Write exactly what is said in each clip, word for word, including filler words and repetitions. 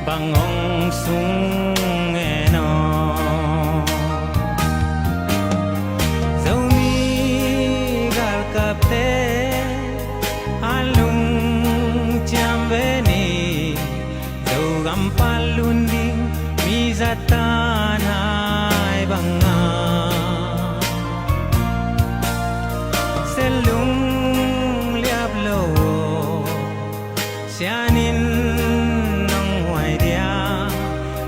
Bang hong sung ngen aw? Zomi galkapte a lungciam ve ni. Zogam pan lun ding mi zatan hai bang a, se lung liap lo aw. Sianin nong huai dia,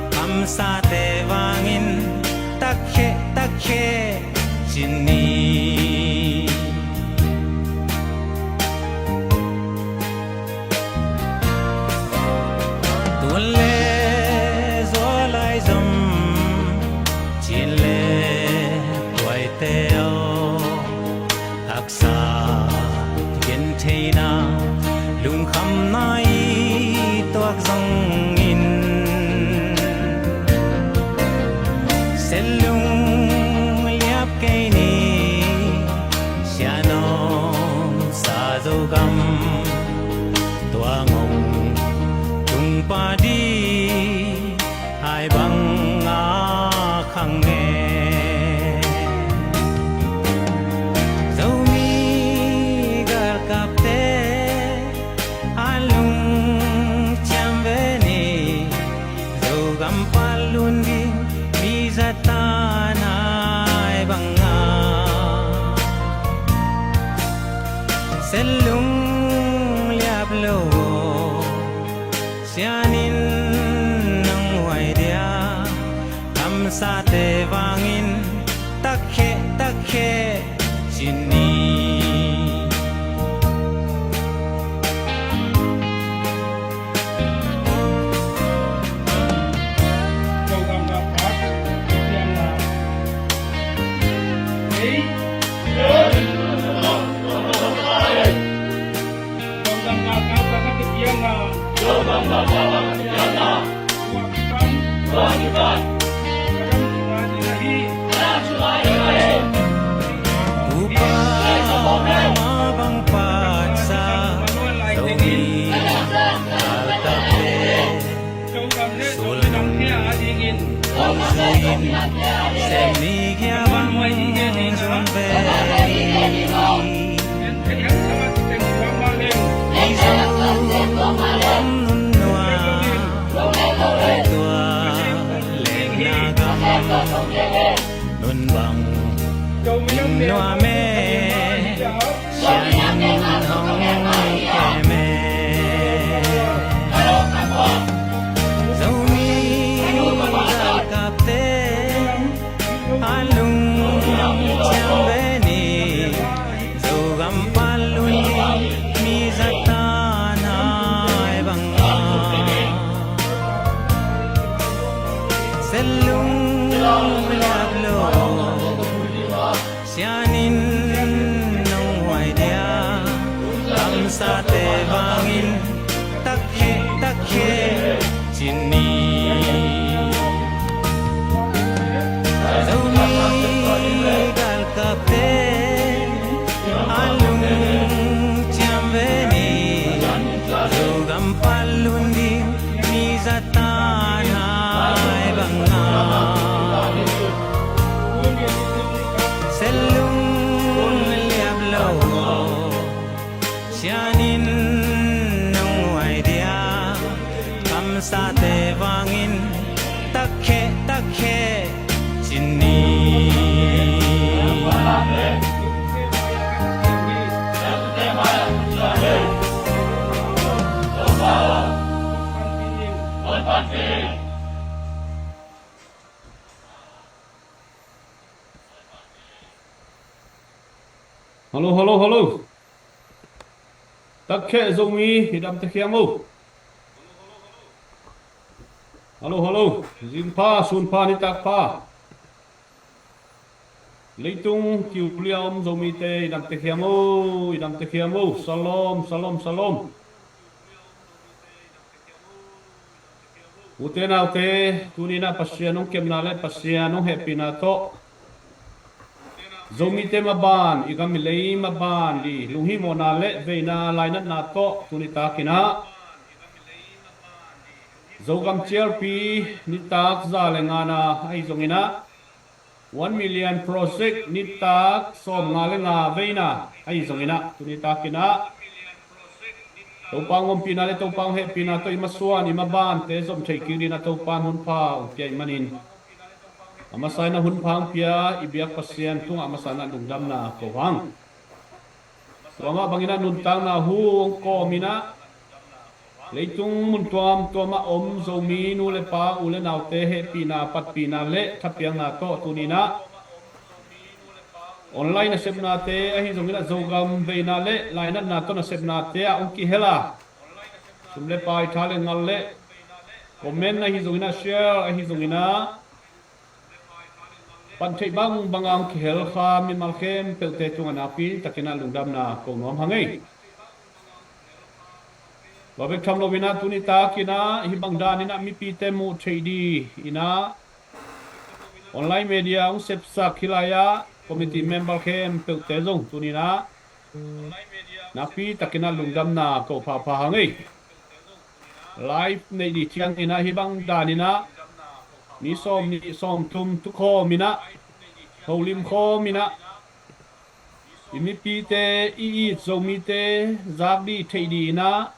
kamsate vangin takkheh takkheh ci ni. Tun le zualai zom, cin le tuaite aw. Haksa gentheihna, lungkhamna i tuak zongin, se lung liap kei ni. Sianawm sa Zogam, tua ngong tung padi hai bang a khang nge. Zomi galkapte a lungciam ve ni. Zogam pan lun ding mi zatan hai bang a, se lung liap lo aw. Sianin nong huai dia, kamsate vangin takkheh takkheh ci ni. Upa ma bang patsa, Zomi galkapte sulung hong zuin, sem ni kia bang zun ve. Mizo gam nunnuam, tua lenna gam nun bang in nuam e. Sianin hong kem e. Zomi galkapte a lungciam ve ni. Zogam pan lun ding mi zatan hai bang a, se lung liap lo aw. Sianin nong huai dia, kamsate vangin takkheh takkheh ci ni. Zomi galkapte a lungciam ve ni. Zogam pan lun ding mi zatan hai bang a, se lung liap lo aw. Sianin nong huai dia, kamsate vangin takkheh takkheh ci ni. Hallo, hallo, hallo. Takkheh Zomi, i damte khiam o. Hallo, hallo. Zingpha, sunpha, nitakpha. Leitung kiulia om Zomite, i damte khiam o, i damte khiam o. Shalom, shalom, shalom. Ute naute, tuni-in ah Pasian hong kepna le Pasian hong hehpihna tawh Zomite maban, i gam i lei maban i lunghihmawhna le veina lainatna tawh tuni takin ah Zogam Cialpi nitak za le ngana ahi zongin ah, One Million Project nitak sawm nga le nga veina ahi zongin ah, tuni takin ah Topa hong ompihna le Topa hong hehpihna tawh i masuan i mabante zom thei kik dingin ah Topa in hun pha hong pia i manin, a masa in ah hun pha hong pia i biak Pasian tungah a masa in ah lungdamna ko hang. Tua mah bangin ah nuntakna hu hong kawmin ah, leitung mun tuamtuam ah om Zomi nu le pa, u le naute hehpihna, patpihna le thapiakna tawh tuni in ah online nasepnate ahi zongin ah, Zogam veina le lainatna tawh nasepnate ah hong kihel a, sum le pai, tha le ngal le comment ahi zongin ah, share ahi zongin ah, pan theih bangbang a hong kihel kha mimal khempeuhte tungah nakpi takin ah lungdamna ko nuam hang ei. Tua bek tham loin ah, tuni takin ah hih bang danin ah mipite muh theih dingin ah online media hong sepsak hih lai-ah committee member khempeuhte zong tuni in ah nakpi takin ah lungdamna ko phapha hang ei. Live neih ding ciangin ah hih bang danin ah mi sawm nih sawm thum tukhawmin ah, holim khawmin ah, i mipite, i it Zomite zak ding theih dingin ah,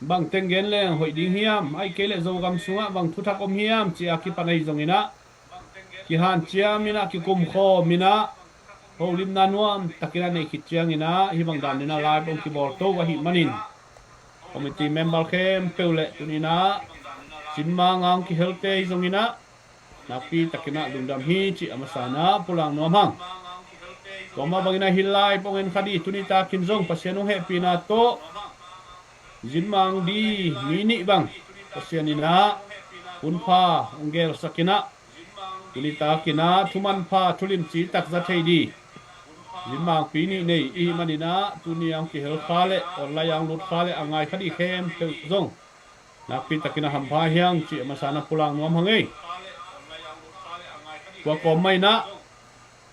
bang teng gen leng hoih ding hiam, ahih kei leh Zogam sungah bang thuthak om hiam cih a kipan ahi zongin ah, kihanciamin ah, kikumkhawmin ah, holimna nuam takin ah neih khit ciangin ah, hih bang danin ah live hong kibawlto ahih manin, committee member khempeuh le tuni in ah Zoom manga hong kihelte ahi zongin ah, nakpi takin ah lungdam hi cih a masa in ah pulak nuam hang. Tua mah bangin ah hih live hong en kha ding, tuni takin zong Pasian hong hehpihna tawh Zoom mang ding mi nih bang Pasian in ah hun pha hong gelsak in ah, tuni takin ah thu manpha, thu limci tak za thei ding Zoom mangpi nih nei i hih manin ah, tuni a hong kihel kha le online a hong lut kha le a ngai kha ding khempeuh zong nakpi takin ah hampha hi hang cih a masa in ah pulak nuam hang ei. Tua kawm mah in ah,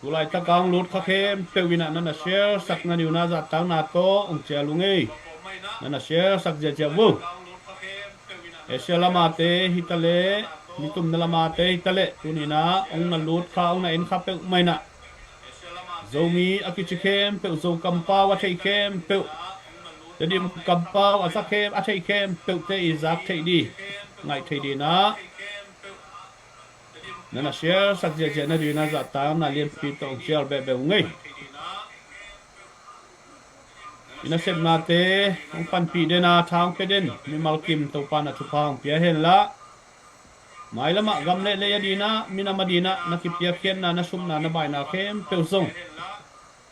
tu laitak a hong lut kha khempeuh in ah na na share sak na ding uh na zahtakna tawh hong cial ung ei. Na na share sak ziahziah vo. Asia lamate hi ta leh, nitumna lamate hi ta leh, tuni in ah hong na lut kha, hong na en kha peuhmah in ah, Zomi a kici khempeuh, Zo kampau a thei khempeuh, Tedim kampau a za khem, a thei khempeuhte i zak theih ding, ngaih theih dingin ah na na share sak ziahziah na dingin ah zahtakna lianpi tawh hong cial behbeh ung ei. I nasepnate hong panpih den a, tha hong pia den mimal kim Topa in ah thupha hong pia hen la, mailam ah gam le lei a dingin ah, minam a dingin ah na kipiakkhiatna, na supna, na baina khempeuh zong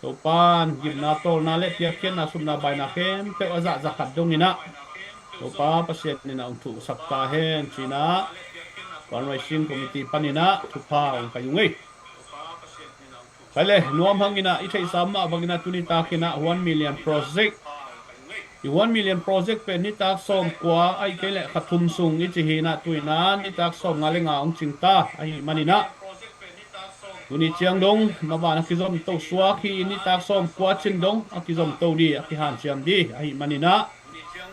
Topa in gimna, tawlna le piakkhiatna, supna, baina khempeuh a zah za khat dongin ah Topa Pasian in ah hong thuhsak ta hen ci-in ah Fundraising Committee panin ah thupha hong pai ung ei. Khaile, nuam hangin ah i theihsa mah bangin ah tuni takin ah One Million Project, i One Million Project pen nitak sawmkua ahih kei leh kha thum sung i ci hi in ah, tu-in ah nitak sawmnga le nga hong cing ta ahih manin ah, tuni ciang dong maban a kizomto suak hi-in nitak sawmkua cin dong a kizomto ding, a kihanciam ding ahih manin ah,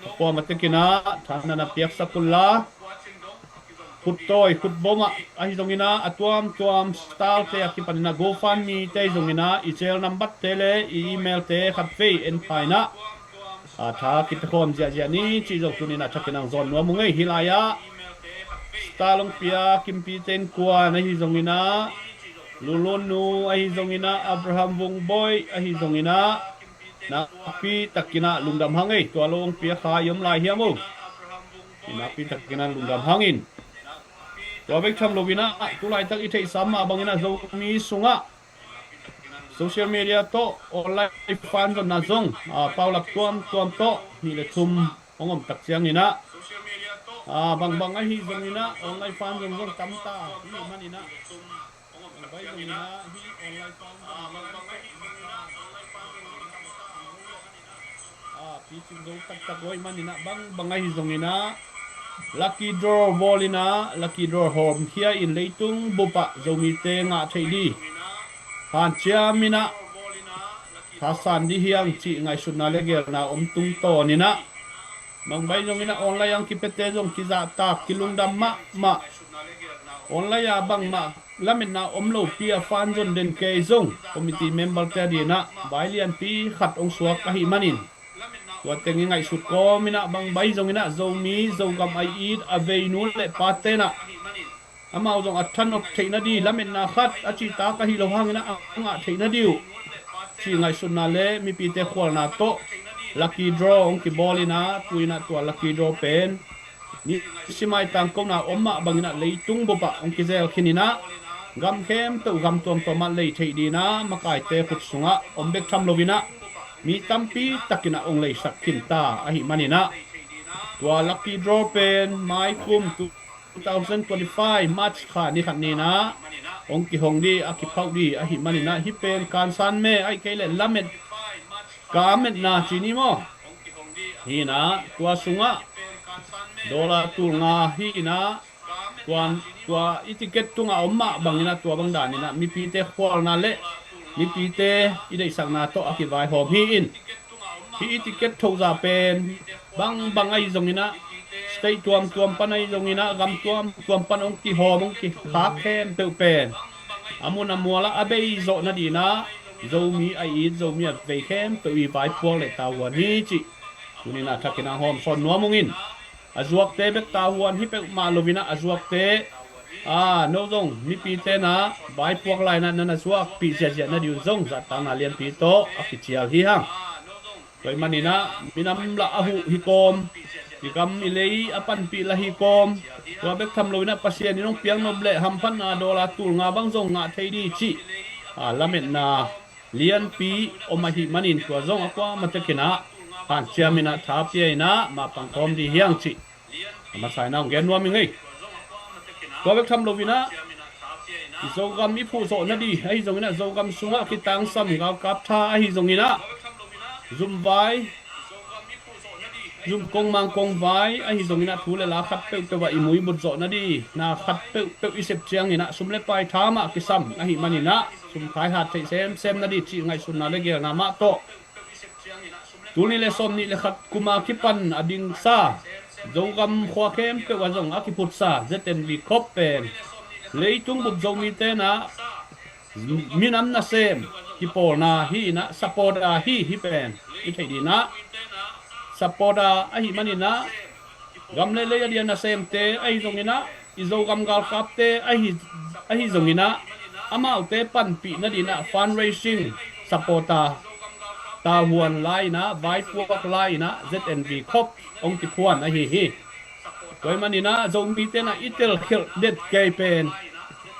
a kuamah tekin ah tha na na piaksak un la, khuttawi, khutbawm ah ahi zongin ah, a tuamtuam style-te a kipanin ah GoFundMe-te ahi zongin ah, i cell number-te le i email-te khatvei en pha in ah, a tha kitakhawm ziahziah ni cih zong tuni in ah thakin hong zawn nuam ung ei. Hih lai-ah style hong pia Kimpite Innkuan ahi zongin ah, Lulunnu ahi zongin ah, Abraham Vungbawi ahi zongin ah, nakpi takin ah lungdam hang ei. Tua lo hong pia kha i om lai hiam o? Nakpi takin ah lungdam hangin, tua bek tham loin ah, tu laitak i theihsa mah bangin ah Zomi sungah social media tawh online fund zonna zong, ah, paulap tuamtuam tawh nih le thum hong om tak ciangin ah, ah, bangbang ahi zongin ah online fund zong zong tam ta ahih manin ah, bangbang ahi zongin ah hih online fund zong a picing zo taktak lo ahih manin ah, bangbang ahi zongin ah lucky draw bawl in ah, lucky draw hawmkhia in leitung bup ah Zomite ngah theih ding hanciam in ah, thasan ding hi hang cih ngaihsutna le geelna om tungtawn in ah, Bang bai zongin ah online ah kipiate zong kizahtak, kilungdam mahmah. Online ah bangmah lametna om lopi a fan zon den kei zong committee member te adingin ah vai lianpi khat hong suak ahih manin, tua teng i ngaihsut kawmin ah bang bai zongin ah Zomi Zogam a it a vei nu le pate in ah amau zong a thanop theihna ding lametna khat a cihtak ahi lo hangin ah a ngah theihna ding uh cih ngaihsutna le mipite khualna tawh lucky draw hong kibawl in ah tu in ah tua lucky draw pen ni simai tangkona om mah bangin ah leitung bup ah hong kizel khin in ah gam khempeuh gam tuamtuam ah lei theih dingin ah makaite khut sungah om bek tham loin ah mi tampi takin ah hong leisak khin ta ahih manin ah tua lucky draw pen mai kum two thousand twenty-five March kha ni khat ni in ah hong kihong ding, a kiphauh ding ahih manin ah hih pen kansan me ahih kei leh lamet, ka metna ci ni maw? Hi in ah tua sungah dollar tul nga hi in ah tua, tua i ticket tungah om mah bangin ah tua bang danin ah mipite khualna le mipite i deihsakna tawh a kivaihawm hi in. Hih i ticket thoza pen bangbang ahi zongin ah state tuamtuam pan ahi zongin ah gam tuamtuam pan hong kihawm hong kikhak khempeuh pen a mun a mual ah a bei zawh nadingin ah Zomi a it, Zomi a vei khempeuh i vaipuak le tavuan hi cih tuni in ah thakin ah hong hawmsawn nuam ung in. A zuakte bek tavuan hi peuhmah loin ah a zuakte, a, no zong mipite in ah vaipuak lai in ah na na zuakpih ziahziah nading un zong zahtakna lianpi tawh a kicial hi hang. Tua ahih manin ah minam lah a huh hi kawm, i gam i lei a panpih lah hi kawm, tua bek tham loin ah Pasian in hong piaknop le hamphatna dollar tul nga bang zong ngah thei ding cih, a, lametna lianpi om ahih manin tua zong a kuamah tekin ah hanciam in ah tha pia in ah mapang khawm ding hi hang cih a masa in ah hong gen nuam ing ei. Tua bek tham loin ah i Zogam i phuh zawh nading ahi zongin ah Zogam sungah kitangsam galkap tha ahi zongin ah zumvai, zum kongmang kongvai ahi zongin ah thu le la khat peuhpeuh ah i muibut zawh nading, na khat peuhpeuh i sep ciangin ah sum le pai tha mah kisam ahih manin ah sum khai hat theih semsem nading cih ngaihsutna le geelna mah tawh tul nih le sawmnih le khat kum a kipan a dingsa Zogam khua khempeuh ah zong a kiphutsa Z N V Corp pen leitung bup Zomite in ah minam nasem kipawlna hi in ah supporter hi, hih pen i theih dingin ah supporter ahih manin ah gam le lei a diang nasemte ahi zongin ah i Zogam galkapte ahi, ahi zongin ah amaute panpih nadingin ah fundraising supporter tavuan lai in ah vaipuak lai in ah Z N V Corp hong kiphuan ahi hi. Tua ahih manin ah Zomite in ah i telkhialh det kei pen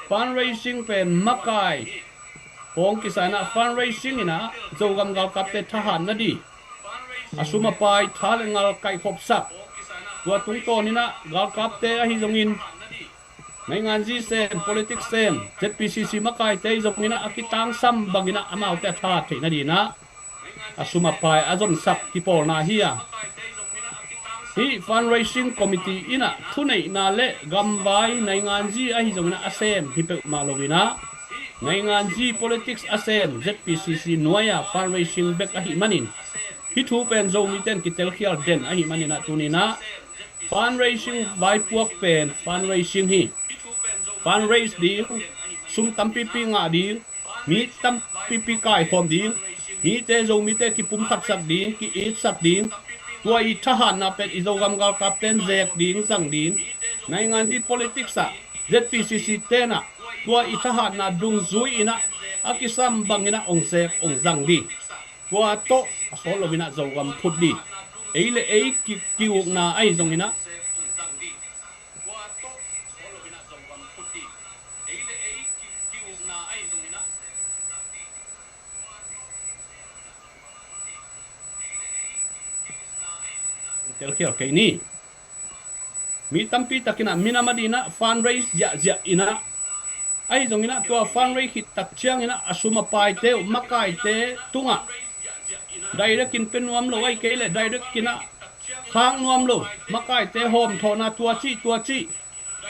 fundraising pen makai pawng kisa in ah fundraising in ah Zogam galkapte thahat nading a sum a pai tha le ngal kaihkhopsak, tua tungtawnin ah galkapte ahi zongin nainganzi sem, politics sem, Z P C C makaite ahi zongin ah a kitangsam bangin ah amaute a thahat theih nadingin ah a sum a pai a zonsak kipawlna hi a, hih fundraising committee in ah thuneihna le gamvai nainganzi ahi zongin ah a sem hi peuhmah loin ah nainganzi politics a sem Z P C C nuai a fundraising bek ahih manin hih thu pen Zomite in kitelkhial den ahih manin ah tuni in ah fundraising vaipuak pen fundraising hi. Fundraise ding, sum tampipi ngah ding, mi tampipi kaikhawm ding, mite Zomite kipumkhatsak ding, ki-itsak ding, tua i thahatna pen i Zogam galkapte in zek ding zang ding, nainganzi politics ah Z P C C te in ah tua i thahatna dungzui in ah a kisam bangin ah hong zek hong zang ding. Tua tawh a sawt loin ah Zogam phut ding. Ei le ei ki, ki-ukna ahi zongin ah telkhial kei ni. Mi tampi takin ah minam adingin ah fundraise ziahziah in ah, ahi zongin ah tua fundraise khit tak ciangin ah a sum a paite uh makaite tungah direct in pia nuam lo, ahih kei leh direct in ah khak nuam lo, makaite hawmthawhna tua cih tua cih,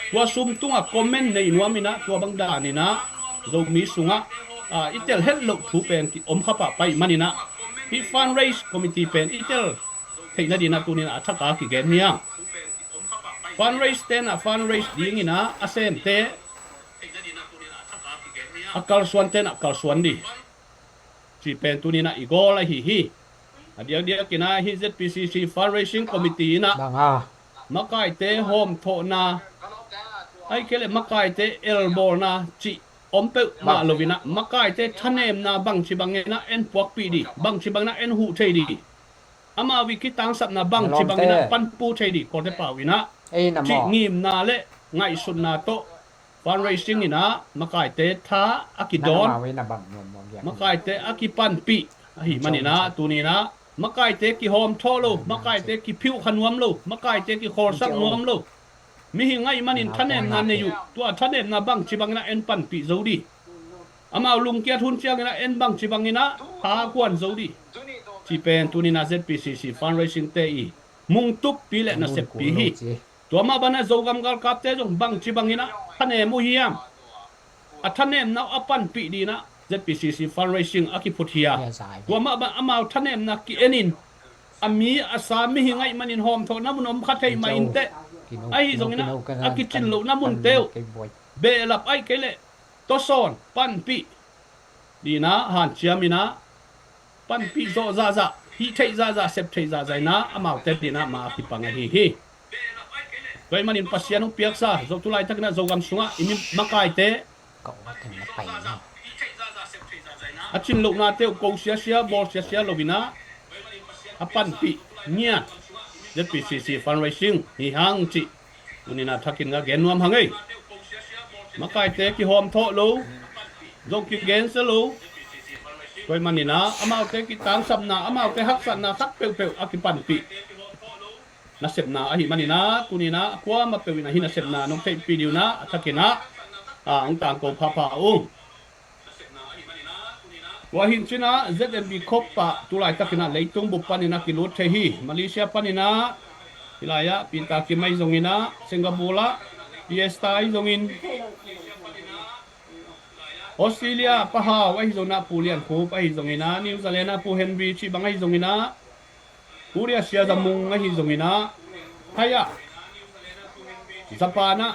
tua sum tungah comment nei nuam in ah, tua bang danin ah Zomi sungah, ah, i tel het loh thu pen ki om kha pahpah ahih manin ah hih fundraise committee pen i tel theihna dinah tuninah a thaka kigen hi hang. Fundraise tenah fundraise dinginah a semte a kalsuan tenah kalsuan dih. Ci pen tuninah i gawl ahi hi. A diakdiakinah hih Z P C C Fundraising Committee inah makaite hawmthawhna, ahih kei leh makaite elbawlna cih om peuhmah loinah makaite thanemna bangci banginah en puakpih dih, bangci banginah en huh thei dih, amau i kitangsapna bangci banginah panpu thei dih, Kawlte pau inah cih ngimna le ngaihsutna tawh fundraising inah makaite tha a kidawn, makaite a kipanpih ahi maninah tuninah makaite kihawmthawh lo, makaite kiphiuhkha nuam lo, makaite kikhawlsak nuam lo, mihing ahih manin thanemna nei uh, tua thanemna bangci banginah en panpih zo dih, amau lungkiat hun cianginah en bangci banginah tha kuan zo dih, ci pen tuninah Z P C C Fundraising te i mungtuppi le naseppi hi. Tua mah banah Zogam galkapte zong bangci banginah thanem uh hiam? A thanemna uh a panpih dinah Z P C C Fundraising a kiphut hi a, tua mah bang amau thanemna ki-enin a mi a sa mihing ahih manin hawmthawhna mun om kha thei mah inteh, ahi zonginah a kicin lohna munte uh behlap ahih kei leh tawsawn panpih dinah hanciaminah panpih zawh zahzah, hih theih zahzah, sep theih zahzah inah amaute dinah ma a kipang ahi hi. Tua ahih manin Pasian hong piaksa zo tu laitakinah Zogam sungah i mi makaite a cin lohnate uh ko siasia, bawl siasia loinah a panpih ngiat Z P C C Fundraising hi hang cih tuninah thakin nga gen nuam hang ei. Makaite kihawmthawh lo, zong kigensia lo. Tua ahih maninah amaute kitangsapna, amaute haksatna khat peuhpeuh a kipanpih nasepna ahih maninah tuninah kuamah peuh inah hih nasepna nong theihpih dih unah a thakinah hong tangko phapha ung. Tua hi cinah Z N B Corp ah tu laitakinah leitung bup paninah kilut thei hi. Malaysia paninah hih lai-ah Peter Kim ahi zonginah, Singapore ah P S Ta ahi zongin, Australia Pa Hau ahi zonginah Pu Lian Khup ahi zonginah, New Zealand ah Pu Henry cih bang ahi zonginah, Korea Sia Za Mung ahi zonginah, Thai ah, Japan ah,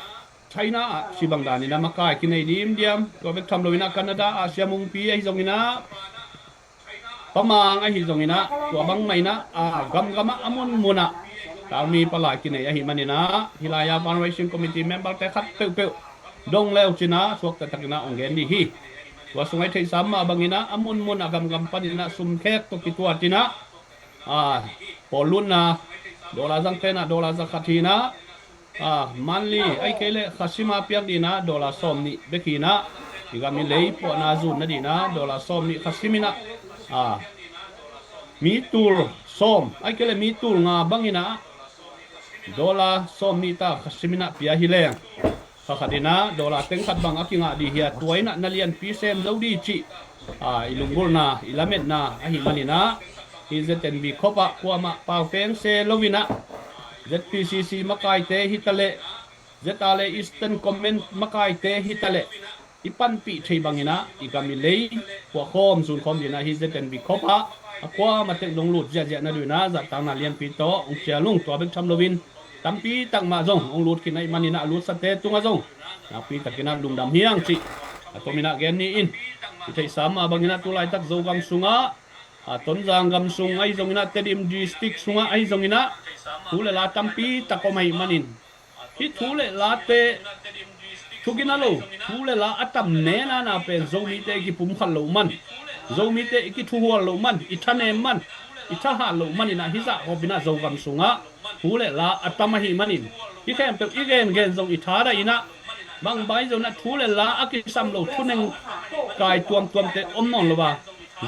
China ah cih bang daninah makai kinei dimdiam. Tua bek tham loinah Canada ah Sia Mung Pi ahi zonginah, Pa Mang ahi zonginah, tua bang mah inah a gamgamah a munmunah tangmi palai kinei ahih maninah hih lai-ah Fundraising Committee member-te khat peuhpeuh dong leu cinah suakta takinah hong gen dih hi. Tua sungah i theihsa mah banginah a munmunah gamgam paninah sumkhek tawh kituatinah pawl lutna dollar zangte inah dollar za khat hinah, monthly ahih kei leh khasima piak dinah dollar sawm nih bek hinah, i gam i lei puahna zutna dinah dollar sawm nih khasim inah, mi tul sawm ahih kei leh mi tul nga banginah dollar sawm nih ta khasim inah pia hi leng, kha khat inah dollar teng khat bang a kingah dih hi a, tua inah na lianpi sem zo dih cih i lunggulhna, i lametna ahih maninah hih Z N B Corp ah kuamah pau pengse loinah Z P C C makaite hitaleh, Z R A Eastern Command makaite hitaleh i panpih thei banginah i gam i lei puahkhawm zunkhawm dinah hih Z N B Corp ah a kuamah tek dong lut ziahziah na duh inah zahtakna lianpi tawh hong cial ung. Tua bek tham loin tampi tak mah zong hong lut khin ahih maninah a lutsate tungah zong nakpi takinah lungdam hi hang cih a tominah gen ni in. I theihsa mah banginah tu laitak Zogam sungah, Tonzang gam sung ahi zonginah, Tedim District sungah ahi zonginah thu le la tampi tak om ahih manin, hih thu le late thugina lo, thu le la a tam nenana pen Zomite i kipumkhat loh man, Zomite i kithuhual loh man, i thanem man, i thahat loh maninah hih zahkhop inah Zogam sungah thu le la a tam ahih manin, hih khempeuh i gengen zong i thadah inah, bangbang ahi zonginah thu le la a kisam lo thuneng kai tuamtuamte om nawn lo a,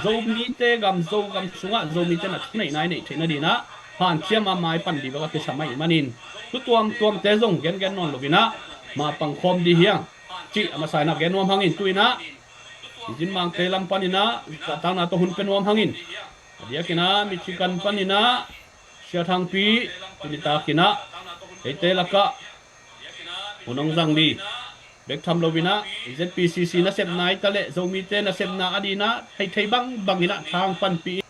Zomite gam, Zogam sungah Zomite na thuneihna i neih theihna dinah hanciam a mai pan dih bek a kisam ahih manin, thu tuamtuamte zong gengen nawn loinah ma pangkhawm dih hiang cih a masa inah gen nuam hangin, tu inah i Zimmangte lam paninah zahtakna tawh hun pia nuam hangin, a diakinah Michigan paninah Sia Thangpi, tuni takinah eite lakah hun hong zang dih bek tham loinah, ZPCC nasepna hi taleh Zomite nasepna a dinah theithei bangbang inah thang panpih in.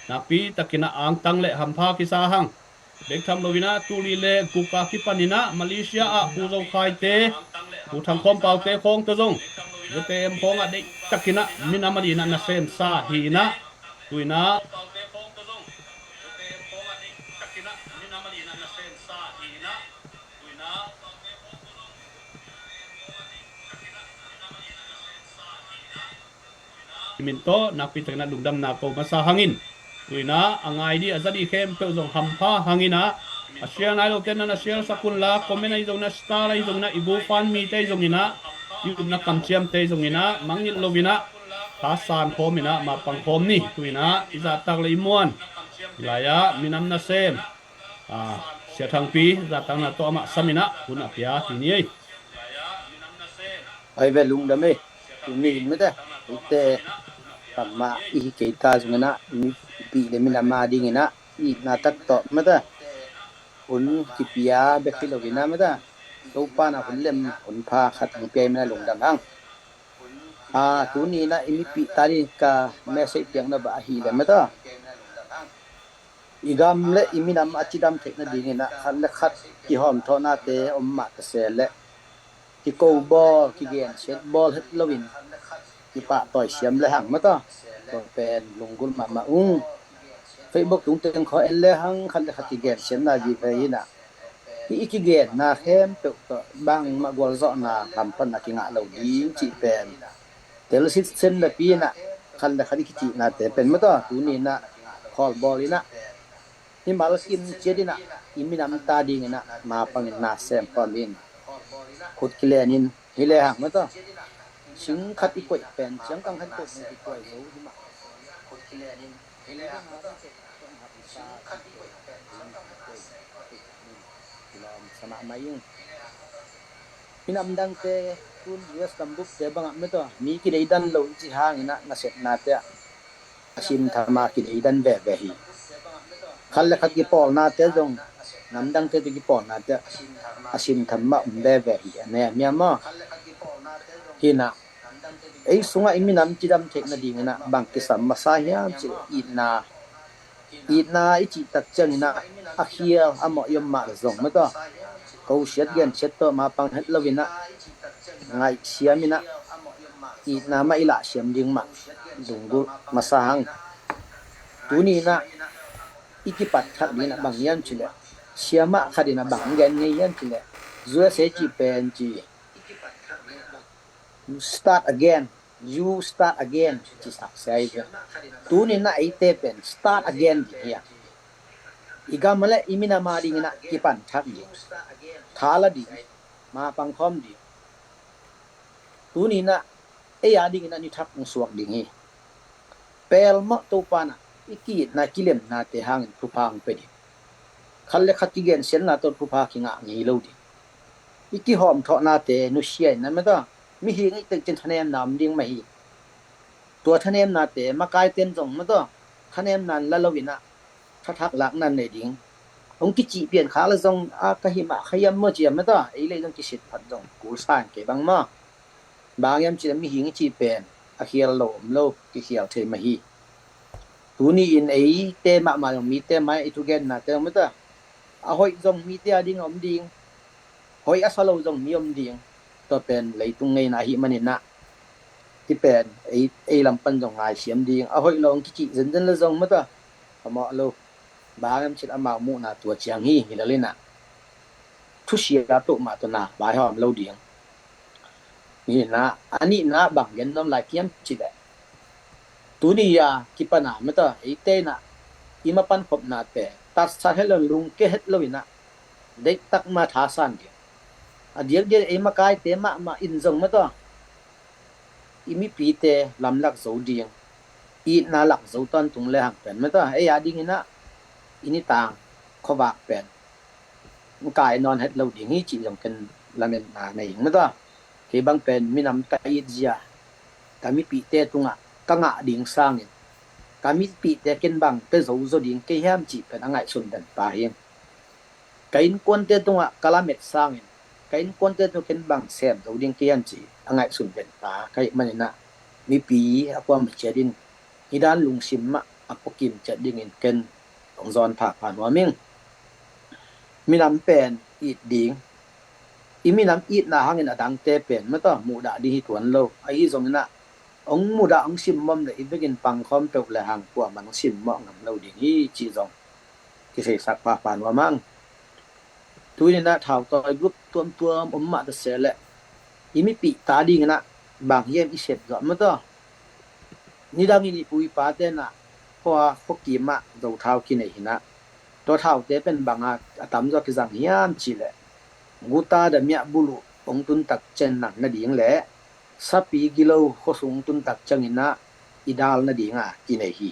Nakpi takin ah angtang le hampha kisa hang. Bek tham loin ah tul nih le guk a kipanin ah Malaysia ah Pu Zo Khai te, Pu Thang Khawm Pau te khawng tawh zong ZPM khawng ah deih takin ah minam a dingin ah nasemsa hi in ah, tu in ah min tawh nakpi takin ah lungdamna ko masa hangin, tu in ah a ngai ding a za ding khempeuh zong hampha hangin ah, a share nai lote nan a share sak un la, comment ahi zongin ah, star ahi zongin ah, i GoFundMe te ahi zongin ah, i upna kamciamte ahi zongin ah mangngilh loin ah thasan khawm in ah mapang khawm ni. Tu in ah i zahtak le i muan lai-ah minam nasem, ah, Sia Thangpi zahtakna tawh amah sam in ah hun a pia hi ni ei. Ai ve, lungdam ei. Tuni in mate, ite kamah i hi kei ta zongin ah, mipih le minam a dingin ah itna tak tawh mate, hun kipia bek hi loin ah mate, Topa in ah hun lem hun pha khat hong pia i mate, lungdam hang. Ah, tuni in ah i mipih ta ding ka message piakna bang ahih leh mate, i gam le i minam a cidam theihna dingin ah khat le khat kihawmthawhnate om mah ta se leh, kiko bawl, kigensiat bawl het loin kipahtawi siam le hang mate, tua pen lunggulh mahmah ung. Facebook tung teng khawng en le hang khat le khat kigensiatna vive in ah, hih i kigenna khempeuh tawh bangmah gualzawhna lam pan a kingah lo ding cih pen telsit sen napi in ah khat le khat i kicihnate pen mate, tuni in ah khawlbawl in ah, mimal kim ciat in ah i minam ta dingin ah mapangin na sem khawm in, khut kilen in hi le hang mate, sing khat i koih pen ciangkang khat i koih pen kikuai zo hi mah. Kilawm sa mahmah ing. Minam dangte, tun U S gambupte bangah mate, mi kideidan lo i cih hangin ah nasepnate ah a simtham a kideidan veve hi. Khat le khat kipawlnate zong, nam dangte tawh kipawlnate ah a simtham mah om veve hi. A ne a mia maw? Hi in ah ei sungah i minam cidam theihna dingin ah bang kisam masa hiam cih leh itna, itna i cih tak ciangin ah a khial a mawh i om mah zong mate, kosiat gensiat tawh mapang het loin ah ngaihsiam in ah itna mah i lahsiam ding mah lunggulh masa hang. Tuni in ah i kipat thak dingin ah bang hiam cih leh, siamah khat in ah bang gen ngei hiam cih leh, U S A cih pen ci, "You start again, you start again," ci sak sia hi ve. Tuni in ah eite pen start again ding hi a, i gam le i minam a dingin ah kipan thak ding, tha la ding, mapang khawm ding. Tuni in ah ei a dingin ah ni thak hong suak ding hi. Pelmawh Topa in ah i ki-itna kilemnate hangin thupha hong pia ding. Khat le khat kigensiatna tawh thupha kingah ngei lo ding. I kihawmthawhnate nusia in ah mate, mihing i tek cin thanemna om ding mah hi. Tua thanemnate makaite in zong mate, thanemna in la loin ah thathak lakna nei ding. Hong kicih pian khak le zong a ka hih mah kha hiam maw ci a mate, ei le zong kisit phat zong kul sa ing kei bang maw. Bang hiam cih leh mihing i cih pen a khial lo om lo, kikhial thei mah hi. Tuni in eite mahmah zong mite mai i thugennate zong mate, a hoih zong mite a ding a om ding, hoih a sa lo zong mi om ding. Tua pen leitung ngeina ahih manin ah hih pen ei, ei lam pan zong ngaisiam ding, a hoih lo hong kicih zenzen le zong mate, a mawh lo. Bang hiam cih leh amau muhna tua ciang hi, hi lel in ah thusia toh mah tawh na vaihawm lo ding. Hi in ah a nihna bang gen nuam lai hiam cih leh, tuni a kipan a mate, eite in ah i mapan khopnate tatsat het lo, lungke het loin ah deihtak mah thasan ding. A diakdiak ei makaite mahmah in zong mate, i mipite lamlak zo ding, itna lak zo tawntung le hang pen mate, ei a dingin ah i nitang khuavak pen kai nawn het lo ding hi cih zong ken lametna nei ing mate. Kei bang pen minam ka it zia ka mipihte tungah ka ngah ding sangin, ka mipihte ken bang pia zo zaw ding kei hiam cih pen a ngaihsun den pah hi. Ka innkuante tungah ka lamet sangin, ka innkuante tungah ken bang sem zo ding kei hiam cih a ngaihsun den pah ka hih manin ah, mipi a kuamah ciat in hih dan lungsim mah a puakim ciat dingin ken hong zawn phapha nuam ing. Minam pen it ding. I minam itna hangin a dangte pen mataw muhdah ding hi tuan lo. Ahi zongin ah hong mudah hong simmawh le i vekin pangkhawm peuh le hang kuaman hong simmawh ngam lo ding hi cih zong kiseisak phapha nuam hang. Tuninah thautawi group tuamtuam om mah ta se leh i mipih ta dinginah bang hiam i sep zawh mataw. Nidangin i pu i pate nah khua khuakim ah zo thau kinei hinah, tua thaute pen banga a tamzaw kizang hiam cihleh guta damiah buluh hong tuntak ciang nang nading le sapi gilo khuasung tuntak cianginah i dal nadinga kinei hi.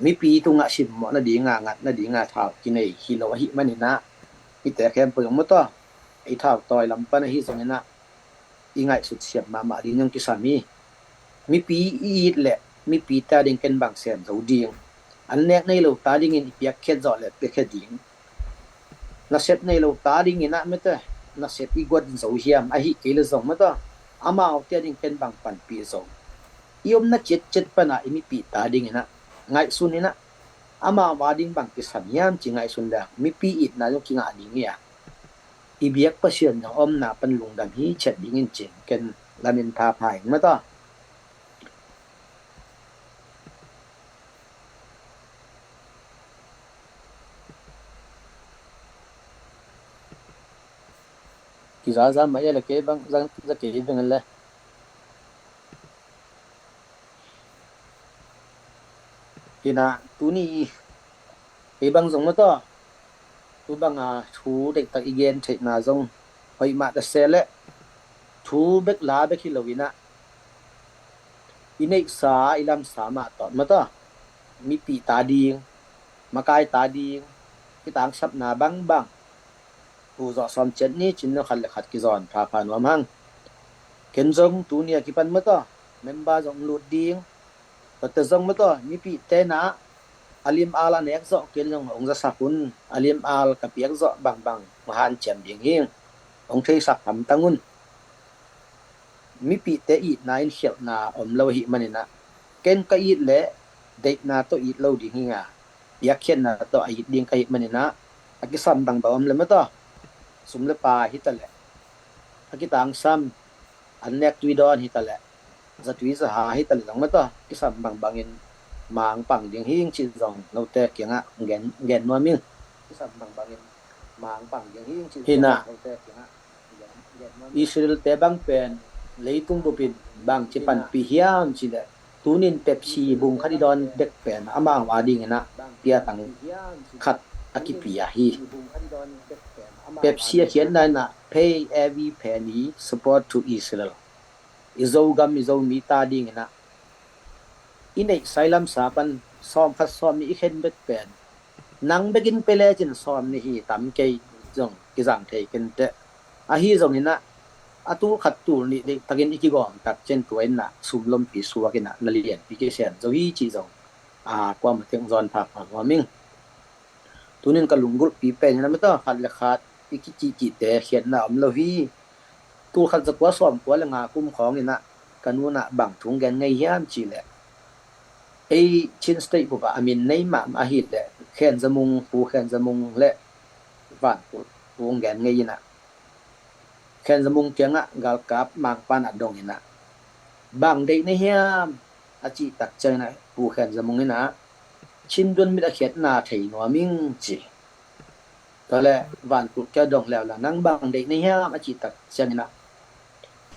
Mipi tungah simmawh nadinga ngat nadinga thau kinei hi lo ahih maninah hite khempeuh zong mataw i thautawi lam pan ahi zonginah i ngaihsut siam mahmah ding zong kisam hi. Mipi i it leh mipi ta ding ken bang sem zo ding. An nek nei lo ta dingin i piakkhiat zawh leh piakkhiat ding. Nasep nei lo ta dinginah mete nasep i guat zo hiam ahi kei le zong mataw amau tia ding ken bang panpih zo. I omna ciatciat panah i mipih ta dinginah ngaihsun inah amau a ding bang kisam hiam ci ngaihsun le mipi itna zong kingah ding hi a, i biak Pasian zong omna pan lungdam hi ciat dingin cin ken lamin phapha ing mataw. Kizaza mah ia le kei bang za kei veng le. Hinah tuni kei bang zong mataw tu banga thu deihtak i gen theihna zong hoih mah ta se leh thu bek la bek hi loinah i neihsa i lamsa mah tawh mataw mipih ta ding makai ta ding kitangsapna bangbang pu zawh sawm ciat ni cin no khat le khat kizawn phapha nuam hang. Ken zong tuni a kipan mataw member zong lut ding. Tuate zong mataw mipih tenah a lim al a nek zawh ken zong hong zasak un a lim al ka piak zawh bangbang hong hanciam ding hi. Hong theisak hamtang un. Mipihte itna in khialhna om lo ahih maninah ken ka it leh deihna tawh it lo ding hi a, piakkhiatna tawh a it ding ka hih maninah a kisam bangbang om le mataw sum le pai hitaleh a kitangsam an nek tui dawn hitaleh zatui zaha hitaleh zong mataw kisam bangbangin mangpang ding hi ing cih zong note kiangah gen nuam ing. Kisam bangbangin mangpang ding hi ing cih zong note kiangah Israel-te bang pen leitung bupin bangci panpih hiam cileh tunin Pepsi bung khat i dawn dek pen amau a dinginah piatang khat a kipia hi. Pepsi a khiatna inah pay every penny, support to Israel. I Zogam i Zomi ta dinginah i neihsa i lamsa pan sawm khat sawm nih i khen bek pen nang bekin pe lecin sawm nih hi tam kei zong kizang thei kenteh. Ahi zonginah a tul khat tul nih deihtakin i kigawm tak cian tua innah sum lompi suakinah na lianpi kisen zo hi cih zong a kuamah teng zawn phapha nuam ing. Tunin ka lunggulhpi pen hinah mataw khat le khat i kicihcihte khiatna om lo hi. Tul khat zakua sawmkua le nga kum khawnginah ka nunah bang thu gen ngei hiam cihleh ei Chin State bupah a min nei mahmah ahileh Khen Za Mung, Pu Khen Za Mung le Van Kulh Pu gen ngei inah Khen Za Mung kiangah galkap mangpanah donginah bang deih na hiam a cihtak cianginah Pu Khen Za Mung inah Chin Duan Mit a khiatna thei nuam ing ci. Tuale Van Kulh kia dong leula nang bang deih na hiam a cihtak cianginah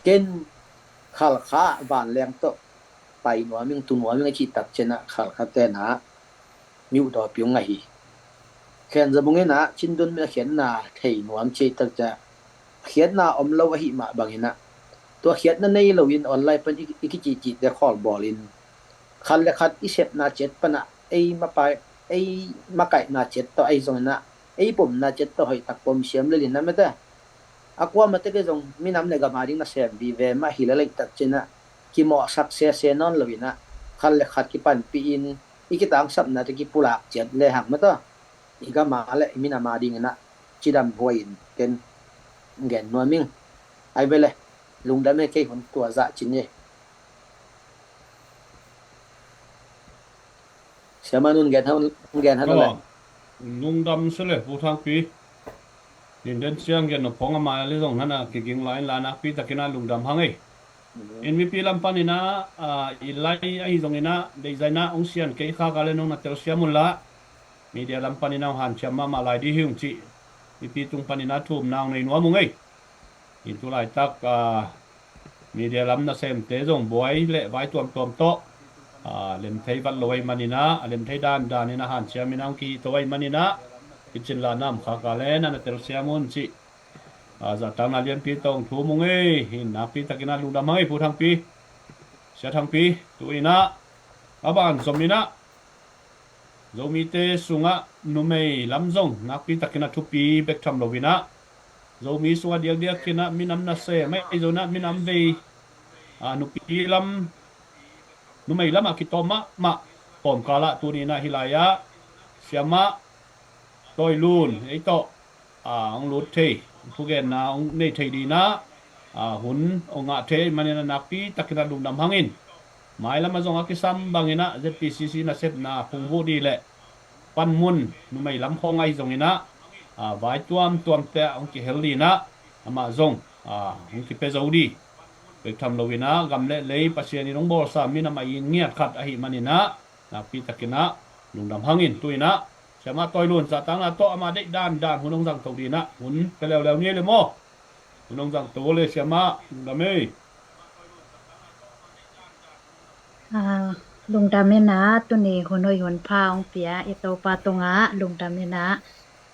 ken Khalkha vanleng tawh pai nuam ing tu nuam ing a cihtak cianah Khalkha tenah miuhdawpi ung ahi. Khen Za Mung inah Chin Duan Mit a khiatna thei nuam cihtak ciah khiatna om lo ahih mah banginah tua khiatna nei loin online pan i kicihcihte khawl bawlin khat le khat i sepna ciat panah ei mapai ei makaihna ciat tawh ahi zonginah ei pomna ciat tawh hoihtak pom siam lelin a mete a kuamah tek i zong minam le gam a ding nasem vive mah hi le leihtak cinah kimawhsak sese nawn loinah khat le khat kipanpihin i kitangsapna te kipulak ciat le hang mataw i gam a le i minam a dinginah cidam huai in ken gen nuam ing. Ai vele lungdam e kei hun tua zah cin e. Siamah nun gen hang, gen hang le. Lungdam se le Pu Thangpi. Nin den siang gen no phong ama le zong hana kiging lai in la nakpi takin a lungdam hang ei. In mipi lam panin a, i lai ahi zongin a, deihzai in a ong sian kei khak a le nong na telsiam un la. Media lam panin a ong hanciam mahmah lai di hi ung ci. Mipi tung panin a thum na ong nei nuam ung ei. In tu laitak media lam nasemte zong buai le vai tuamtuam tawh a lem thei vat lo ahi manin a, a lem thei dandan in a hanciam in a ong kihi to ahi manin a, kicin la nam khak a le na na telsiam un ci. Zahtakna lianpi tawh ong thum ung ei. In nakpi takin a lungdam hang ei Pu Thangpi. Sia Thangpi, tu in a, a ban zom in a Zomite sungah numei lam zong nakpi takin a thupi bek tham lo in a, Zomi sungah diakdiak in a minam nasem ahi zongin a minam vei, a, nupi lam, numei lamah kitawm mahmah kawmkal ah tuni in a hi lai ah Siamah Tawi Lun ei tawh a, ong lut thei, thugenna ong nei thei ding in a, a, hun ong ngah thei manin a nakpi takin a lungdam hang in. Mailam a zong a kisam bangin a Z P C C nasepna phungvuh ding le panmun numei lam khawng ahi zongin a, a, vai tuamtuamte ah ong kihel ding in a, amah zong, a, ong kipia zo ding. Bek tham lo in a gam le lei Pasian in ong bawlsa minam a in ngiat khat ahi manin a, nakpi takin a lungdam hang in. Tu in a Siamah Tawi Lun zahtakna tawh ama deih dandan hun ong zang to ding in a, hun pia leuleu ni le maw. Hun ong zang to le Siamah, lungdam ei. A, lungdam in a, tuni hun hoih hun pha ong pia i Topa tungah lungdam in a,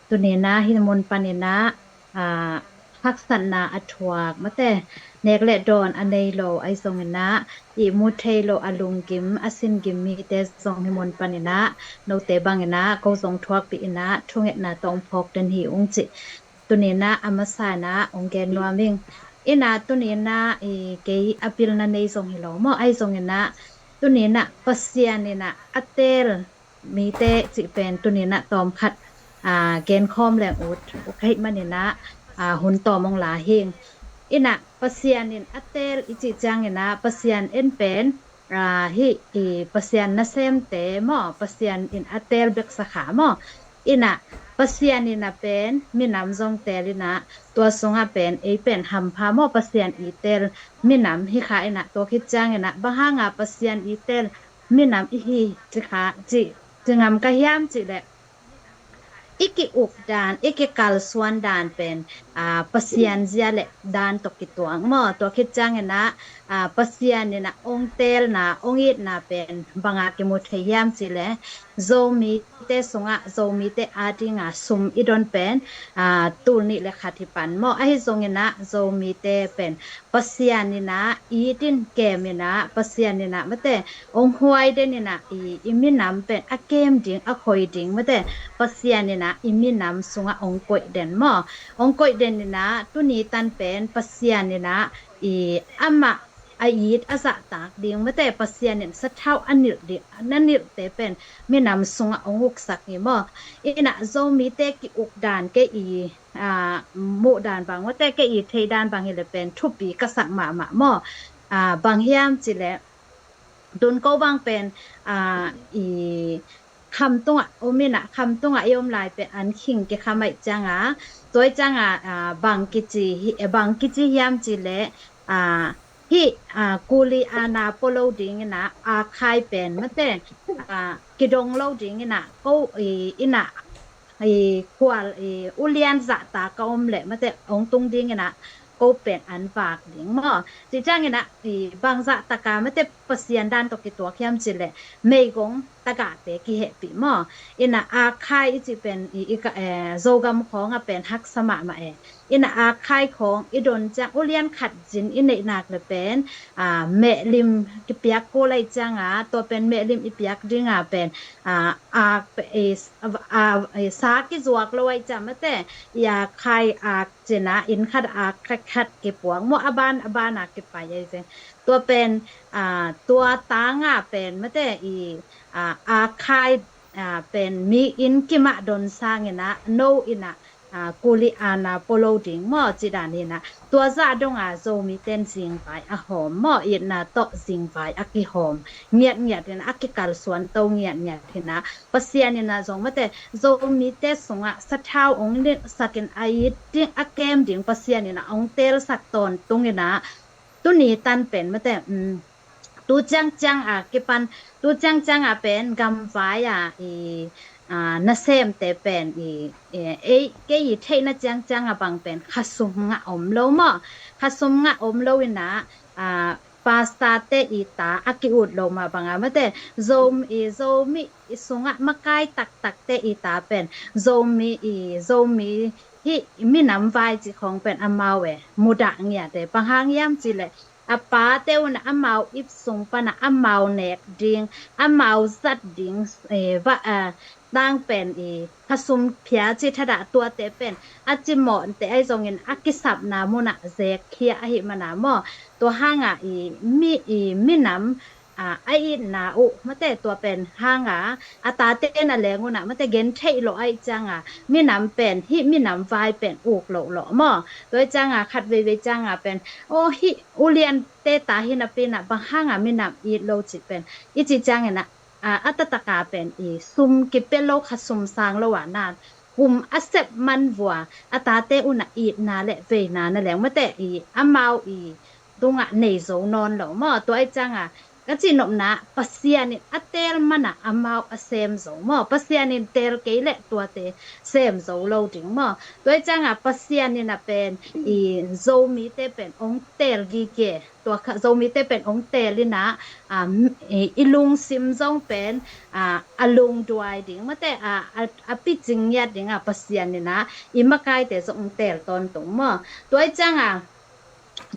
tuni in a hih mun panin a, a, haksatna a thuak mate, nek le dawn a nei lo ahi zongin a, ihmu thei lo a lunggim, a singim mite zong hih mun panin a, note bangin a ko zong thuakpih in a thungetna tawh ong phawk den hi ung ci. Tuni in a a masa in a ong gen nuam ing. In a tuni in a i kei a pilna nei zong hi lo maw, ahi zongin a tuni in a Pasian in a a teel mite cih pen tuni in a tawmkhat, a, genkhawm leng ut, ut ka hih manin a, a, hun tawm ong la hing. In a Pasian in a teel i cih ciangin a Pasian en pen, a, hih i Pasian nasemte maw, Pasian in a teel bek sa kha maw. In a Pasian in a pen minam zong teel in a, tua sungah pen ei pen hampha maw, Pasian i teel minam hi kha in a, tua khit ciangin a bang hanga Pasian i teel minam i hi ci kha, ci, ci ngam ka hiam cih leh i ki-uk dan, i kikalsuan dan pen, a, Pasian zia le dan tawh kituak maw. Tua khit ciangin a, a, Pasian in a ong teelna, ong itna pen banga kimu thei hiam cih leh Zomite sungah Zomite adinga sum i don pen, a, tul nih le khat hi pan maw. Ahi zongin a Zomite pen Pasian in a it in kem in a, Pasian in a mate ong huai den in a, i, i minam pen a kem ding, a khoi ding mate, Pasian in a i minam sungah ong koih den maw. Ong koih den in a tuni tan pen Pasian in a i amah a it a zahtak ding mate, Pasian in sathau a nilh ding, na nilhte pen minam sungah ong uksak hi maw. In a Zomite ki-uk dan kei i, a, muh dan bang mate, kei i theih dan bang hi le pen thupi ka sak mahmah maw. A, bang hiam cih leh tun ko bang pen, a, i kham tungah om in a, kham tungah i om lai pen an khing kikham ahih cianga, tua ahih cianga, a, bang kici hi, bang kici hiam cih leh, a, hih, a, kuli ana pua lo ding in a, a khai pen mate, a, kidong lo ding in a, ko i, in a, i khual i ulian zahtak ka om leh mate ong tung ding in a, ko pen an vak ding maw. Cih ciangin a, i bang zahtaka mate Pasian dan tawh kituak hiam cih leh meigong tagahte kihehpih maw. In a, a khai i cih pen i, i ka, eh, Zogam khawng a pen haksa mahmah e. In a, a khai khawng i don ciang ulian khat zin i neih nak le pen, a, mehlim kipiak kul ahih cianga, tua pen mehlim i piak dinga pen, a, a, a, a, sa kizuak lo ahih ciang mate, i a khai a cin a inn khat a khat khat kipuak maw, a ban a ban a kipai ahi zeng. Tua pen, a, tua tanga pen mate i, a, a khai, a, pen mi inn kimah don sangin a no in a, a, kuli ana polo ding maw, ci dan hi na. Tua zah dong a Zomite in zingvai a hawm maw, itna tawh zingvai a kihawm ngiatngiat hi na, a kikalsuan to ngiatngiat hi na. Pasian in a zong mate, Zomite sungah sathau ong lihsak in a it ding, a kem ding Pasian in a ong teelsak tawntung hi na. Tuni tan pen mate, um, tu ciangciang a kipan, tu ciangciang a pen gamvai a i, a, nasemte pen i, e, ei, kei i theihna ciangciang a bang pen khasum ngah om lo maw. Khasum ngah om lo hi na, a, pastor te i ta a ki-ut lo mah bang a mate, Zom, i Zomi i sungah makai taktakte i ta pen Zomi, i Zomi hih minam vai cih khawng pen amau e mudah ngiat e. Bang hang hiam cih leh a pate un a amau ip sung pan a amau nek ding, amau zat ding, e, va, a, tang pen i khasum phia cih thadah tuate pen a cimawhte ahi zongin a kisapna mun ah zek khia ahih man a maw. Tua hang a i mi, i minam, a, a itna uh mate, tua pen hang a a tate na leng un a mate, gen theih lo ahih ciang a minam pen, hih minam vai pen uk loh lo maw. Tua ahih ciang a khat veivei ciang a pen, aw, hih uliante ta hi napi na bang hang a minam it lo cih pen i cih ciangin a, a, a taktak a pen i sum kipia lo, khasum sang lo a na, kum a sep man vua a tate un a itna le veina na leng mate, i amau i tungah nei zo nawn lo maw. Tua ahih ciang a ka cihnopna, Pasian in a teel man a amau a sem zo maw. Pasian in teel kei leh tuate sem zo lo ding maw. Tua ahih ciang a Pasian in a pen i Zomite pen ong teel gige. Tua kha, Zomite pen ong teel hi na, a, i, i lungsim zong pen, a, a lungduai ding mate, a, a, a picing ngiat ding a Pasian in a i makaite zong ong teel tawntung maw. Tua ahih ciang a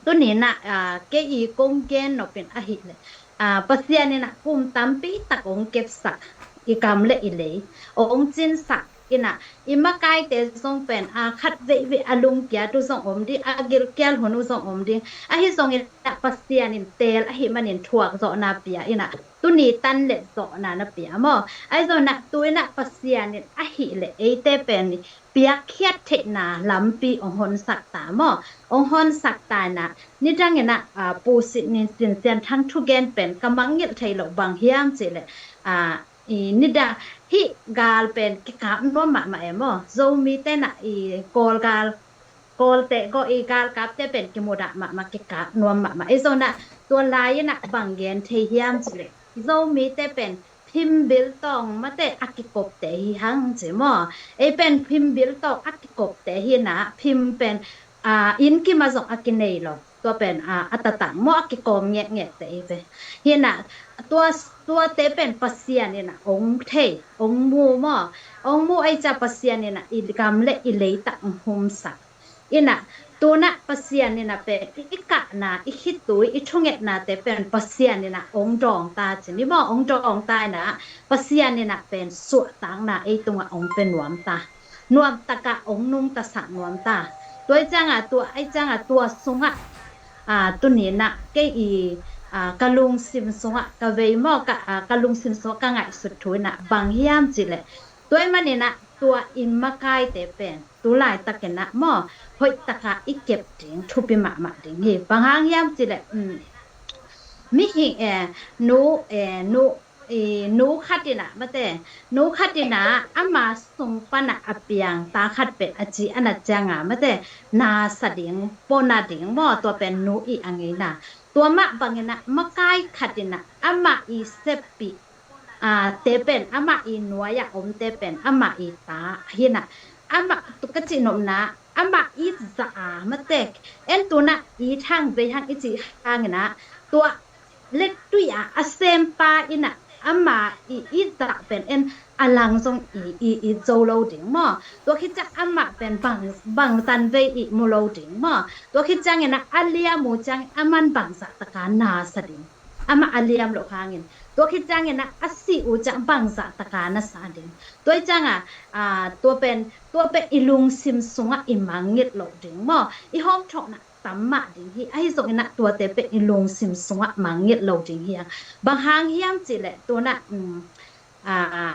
tuni na, a, kei i kong gen nop in ahih leh, a, Pasian in a kum tampi tak ong kepsak, i gam le i lei ong cinsak hi na, i makaite zong pen, a, khat veivei a lungkiat uh zong om ding, a gilkial hun uh zong om ding. Ahi zongin a Pasian in teel ahih manin thuak zawhna pia hi na, tuni tan le zawhna na pia maw. Ahi zongin a tu in a Pasian in ahih leh eite pen piakkhiat theihna lampi ong honsak ta maw. Ong honsak ta hi na, nidang in a, a, Pu Sit Nin Sin Sian Thang thugen pen ka mangngilh thei loh bang hiam cih leh, a, i nidang hih gal pen kikap nuam mahmah e maw. Zomite na i Kawl gal, Kawlte go i galkapte pen kimudah mahmah, kikap nuam mahmah. Ei zong na tua lai in a bang gen thei hiam cih leh Zomite pen phimbil tawng mate a kikopte hi hang ci maw. Ei pen phimbil tawng a kikopte hi na, phim pen, a, inn kim ah zong a kinei lo. Tua pen, a, a taktak maw, a kikawm ngekngekte hi ve. Hi na, tua, tuate pen Pasian in a ong thei, ong mu maw. Ong mu ahih ciang Pasian in a i gam le i leitang humsak. Hi na, tu na Pasian in a pen i, i kahna, i khitui, i thungetnate pen Pasian in a ong dawng ta ci ni maw, ong dawng ta hi na, Pasian in a pen suahtakna ei tungah ong pia nuam ta. Nuamtak a ong nungtasak nuam ta. Tua ahih ciang a, tua ahih ciang a, tua sungah, a, tuni na kei i, a, ka lungsim sungah ka vei maw, ka, a, ka lungsim sungah ka ngaihsut thu in a bang hiam cih leh, tua ahih manin a tua i makaite pen tu laitak in a maw, hoihtak a i kep ding thupi mahmah ding hi. Bang hang hiam cih leh, um, mihing, eh, nu, eh, nu, eh, nu khat in a mate, nu khat in a ama sung pan a a piang ta khat pen a ci a nat ciang a mate, na sa ding, pua na ding maw, tua pen nu i a ngeina. Tua mah bangin a makai khat in a amah i seppih, a, te pen amah i nuai a omte pen amah i ta hi na. Amah tu ka cihnopna, amah i zah a mate, en tu na i thang vei hang i cih hangin a, tua lettui a a sempa in a amah i, i zah pen en a lang zong i, i, i zo lo ding maw. Tua khit ciang amah pen bang, bangzah vei i mu lo ding maw. Tua khit ciangin a a liam uh ciang aman bangzah tak a na sa ding. Amah a liam loh hangin. Tua khit ciangin a a sih uh ciang bangzah tak a na sa ding. Tua ahih ciang a, a, tua pen, tua pen i lungsim sungah i mangngilh loh ding maw. I hawmthawhna tam mah ding hi. Ahi zongin a tuate pen i lungsim sungah mangngilh loh ding hi a. Bang hang hiam cih leh tu na, um, a,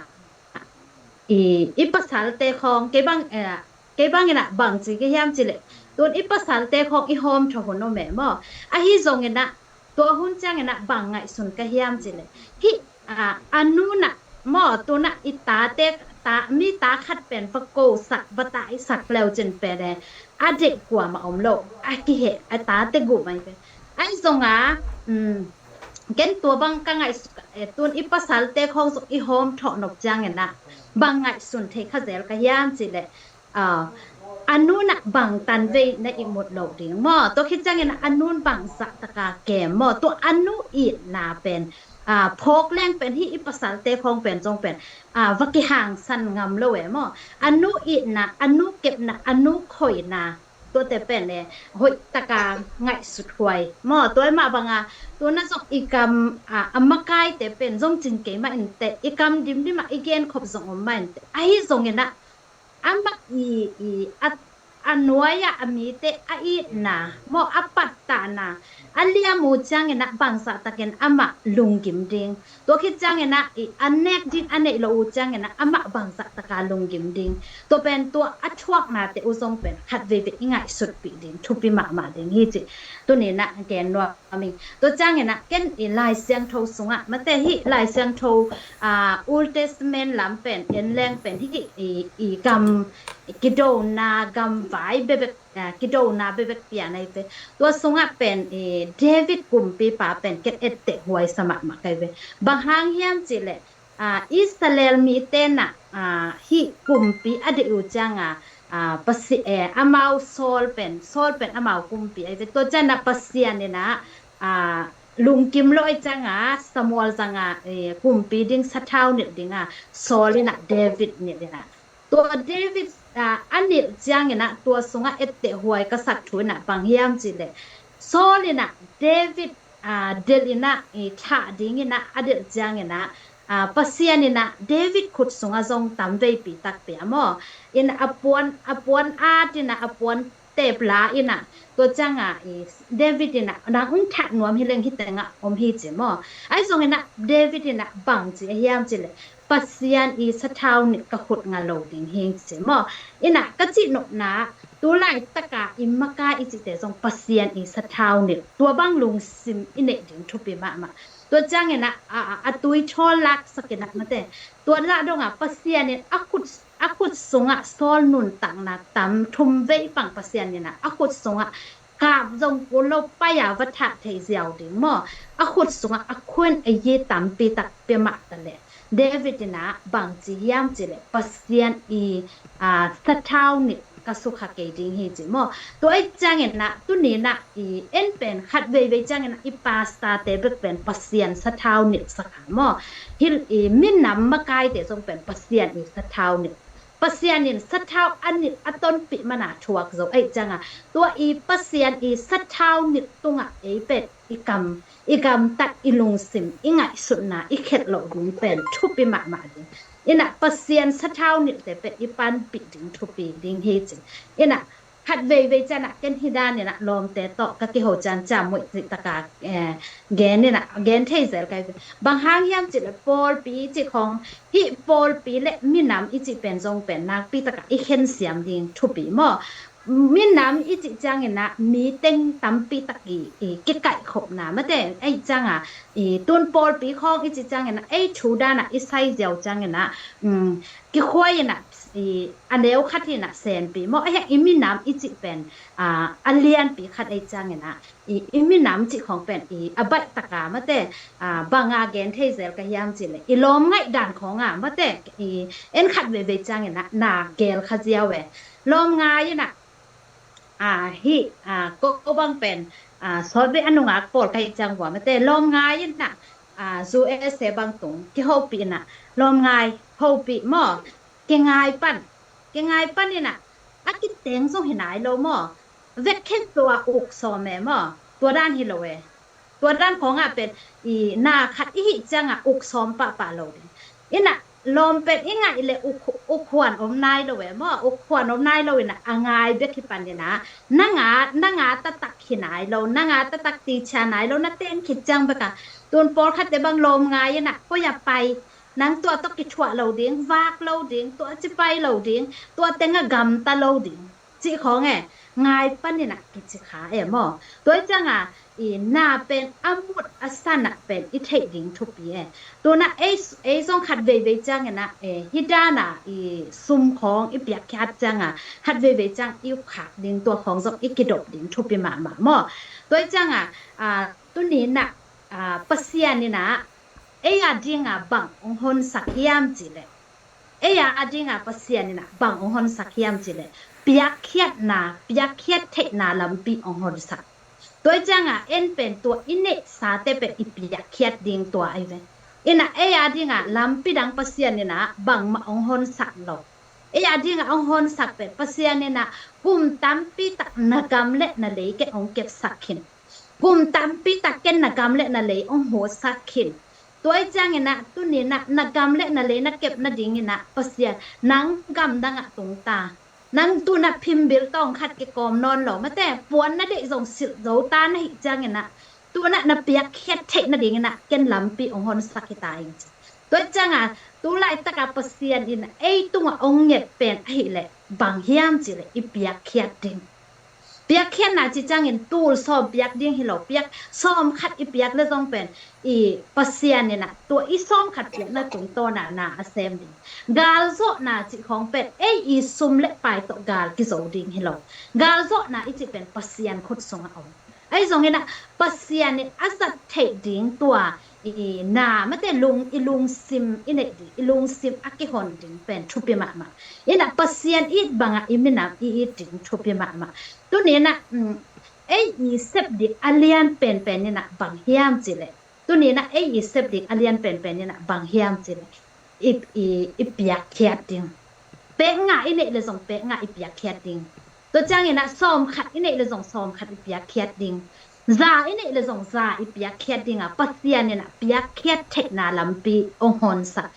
i, i pasalte khawng, kei bang, eh, Kei bangin ah bang ci ka hiam cih leh, tun i pasalte khawng i hawm thawh hun om e maw. Ahi zongin ah tua hun ciangin ah bang ngaihsun ka hiam cih leh, hih, a, a nu in ah maw, tun ah i tate, ta, mi ta khat pen va kosak, va taisak leu cin pen e, a deih kuamah om lo, a kiheh, a tate gum ahi ve. Ahi zong a, um, ken tua bang ka ngaihsut, eh, tun i pasalte khawng zong i hawm thawh nop ciangin ah bang ngaihsun thei kha zel ka hiam cih leh, a, a nu in ah bang tanvei na ihmut loh ding maw. Tua khit ciangin ah a nu in bang zah taka kem maw. Tua a nu itna pen, a, phawk leng pen hih i pasalte khawng pen zong pen, a, va kihangsan ngam lo e maw. A nu itna, a nu kepna, a nu khoina, tuate pen e, hoih taka ngaihsut huai maw. Tua ahih mah bang a, tun ah zong i kam, a, a makaite pen zong cin kei mah inteh, i kam dimdim ah i genkhop zong om mah inteh. Ahi zongin ah amah i, i, a, a nuai ah a mite a itna maw, a pattahna, a liam uh ciangin ah bangzah takin amah lunggim ding. Tua khit ciangin ah i, a nek ding a neih loh uh ciangin ah amah bangzah taka lunggim ding. Tua pen tua a thuaknate uh zong pen khat veivei i ngaihsutpih ding thupi mahmah ding hi cih tuni in ah gen nuam ing. Tua ciangin ah ken i Lai Siangtho sungah, mate, hih Lai Siangtho, a, Old Testament lam pen en leng pen hih i, i gam kidona, gam vai bekbek, a, kidona bekbek pian ahi ve. Tua sungah pen i David kumpipa pen ken etteh huai sa mahmah ka hi ve. Bang hang hiam cih leh, a, Israel mite in ah, a, hih kumpi a deih uh ciang a, a, Pasi-, eh, amau Saul pen, Saul pen amau kumpi ahi ve. Tua ciang ah Pasian in ah, a, lungkim lo ahih ciang a Samuel zang a, eh, kumpi ding sathau nilh ding a Saul in ah David nilh in ah. Tua David, a, a nilh ciangin ah tua sungah etteh huai ka sak thu in ah bang hiam cih leh, Saul in ah David, a, delh in ah, i, thah dingin ah a delh ciangin ah, a, Pasian in ah David khut sungah zong tamveipi tak pia maw. In a puan, a puan at in ah, a puan tep la in ah, tua ciang a, i, David in ah nang hong thah nuam hi leng hih tengah om hi ci maw. Ahi zongin ah David in ah bang ci a hiam cih leh, Pasian i sathau nilh ka khut nga lo ding hi ci maw. In ah ka cih nopna, tu laitak a i makai i cihte zong Pasian i sathau nilh, tua bang lungsim i neih ding thupi mahmah. Tua ciangin ah, a, a, a tui thawl laksak in ah, mate, tua lah dong a Pasian in a khut, a khut sungah Saul nuntakna tam thum vei pang Pasian in ah a khut sungah kap zong kul lo pai a va thah thei ziau ding maw. A khut sungah a khua in a yi tampi tak pia mah ta leh, David in ah bang ci hiam cih leh, Pasian i, a, sathau nilh ka sukha kei ding hi ci maw. Tua ahih ciangin ah tuni in ah i en pen khat veivei ciangin ah i pastor-te bek pen Pasian sathau nilh sa kha maw. Hih i minam makaite zong pen Pasian i sathau nilh, Pasian in sathau a nilh a tonpih man a thuak zo ahih ciang a, tua i Pasian i sathau nilh tungah ei pen i kam, i gamtat, i lungsim, i ngaihsutna i khelh loh ding pen thupi mahmah ding. In ah Pasian sathau nilhte pen i panpih ding thupi ding hi ci. In ah khat veivei ciang ah ken hih dan in ah lawmte tawh ka kiho ciang ciamnuih cih tak a, eh, gen in ah, gen thei zel ka hi. Bang hang hiam cih leh pawlpi i cih khawng, hih pawlpi le minam i cih pen zong pen nakpi tak a i khensiam ding thupi maw. Minam i cih ciangin ah mi teng tampi tak i, i kikaihkhopna, mate, ahih ciang a, i tun pawlpi khawng i cih ciangin ah ei thu dan ah i sai ziau ciangin ah, um, kikhuai in ah, i, a neu khat in ah senpi maw, ahih hang i minam i cih pen, a, a lianpi khat ahih ciangin ah, i, i minam cih khawng pen i a baih tak a, mate, a, bang a gen thei zel ka hiam cih leh, i lawm ngaih dan khawng a, mate, i en khat veivei ciangin ah na gel kha ziau e. Lawm ngai in ah, a, hih, a, ko, ko bang pen, a, sawtvei a nungak pawl ka hih ciang vua, mate, lawm ngai in ah, a, U S A bang tung kihopih in ah, lawm ngai, hopih maw, kingai pan, kingai pan in ah, a kiteng zong hi nai lo maw. Vek khen tua uk sawm e maw. Tua dan hi lo e. Tua dan khawng ah pen i na khat i hih ciang ah uk sawm pahpah lo ding. In ah lawm pen i ngaih leh uk, uk huan om nai lo e maw. Uk huan om nai lo in ah a ngai bek hi pan in ah, na nga, na nga taktak hi nai lo, na nga taktak tichia nai lo, na ten khit ciang bek a, tun pawlkhatte bang lawm ngai in ah koi ah pai, Nang tua tawh kithuah lo ding, vak lo ding, tua ci pai lo ding, tua teng ah gamta lo ding cih khawng e, ngai panin ah kici kha e maw. Tua hi ciang a, i na pen a mut a san ah pen i theih ding thupi e. Tuna ei, ei zong khat veivei ciangin ah, e, hih dan a i sum khawng i piakkhiat ciang a, khat veivei ciang i khak ding tua khawng zong i kidop ding thupi mahmah maw. Tua hi ciang a, a, tuni in ah, a, Pasian in ah ei a ding a bang hong honsak hiam cih leh, ei a ding a Pasian in ah bang hong honsak hiam cih leh, piakkhiatna, piakkhiat theihna lampi hong honsak. Tua hi ciang a en pen tua i neihsate pen i piakkhiat ding tua ahi ve. In ah ei a ding a lampi dang Pasian in ah bangmah hong honsak lo. Ei a ding a hong honsak pen Pasian in ah kum tampi tak na gam le na lei ken hong kepsak khin. Kum tampi tak ken na gam le na lei hong huatsak khin. Tua hi ciangin ah tuni in ah na gam le na lei na kep nadingin ah Pasian, nang gamdang ah tung ta. Nang tu in ah phimbil tawng khat kikawm nawn lo, mate, puan na deih zong silh zo ta na hih ciangin ah tu in ah na piakkhiat theih nadingin ah ken lampi hong honsak hi ta ing ci. Tua hi ciang a tu laitak a Pasian in ei tungah hong nget pen ahih leh bang hiam cih leh i piakkhiat ding. Piakkhiatna ci ciangin tul sawm piak ding hi lo, piak sawm khat i piak le zong pen i Pasian in ah tua i sawm khat piakna tungtawn ah na a sem ding. Galzawhna cih khawng pen ei i sum le pai tawh gal kizo ding hi lo. Galzawhna i cih pen Pasian khut sungah om. Ahi zongin ah Pasian in a zat theih ding tua i na, mate, lung, i lungsim i neih ding, i lungsim a kihon ding pen thupi mahmah. In ah Pasian it bangah i minam i it ding thupi mahmah. Tuni in ah, um, ei i sep ding a lian penpen in ah bang hiam cih leh, tuni in ah ei i sep ding a lian penpen in ah bang hiam cih leh, i, i, i piakkhiat ding. Pek nga i neih le zong pek nga i piakkhiat ding. Tua ciangin ah sawm khat i neih le zong sawm khat i piakkhiat ding. Za i neih le zong za i piakkhiat ding a, Pasian in ah piakkhiat theihna lampi hong honsak.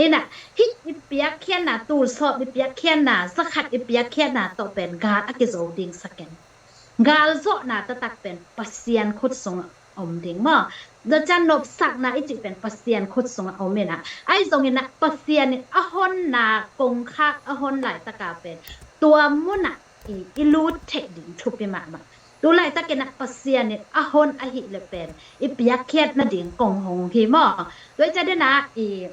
In ah hih i piakkhiatna, tul sawm i piakkhiatna, za khat i piakkhiatna tawh pen gal a kizo ding sa ken. Galzawhna taktak pen Pasian khut sungah om ding maw. Tua ciang nopsakna i cih pen Pasian khut sungah om in ah, ahi zongin ah Pasian in a honna kongkhak a hon laitak a pen tua mun ah i, i lut theih ding thupi mahmah. Tu laitak in ah Pasian in a hon ahih leh pen i piakkhiat nading kong hong hi maw. Tua hi ciang den ah i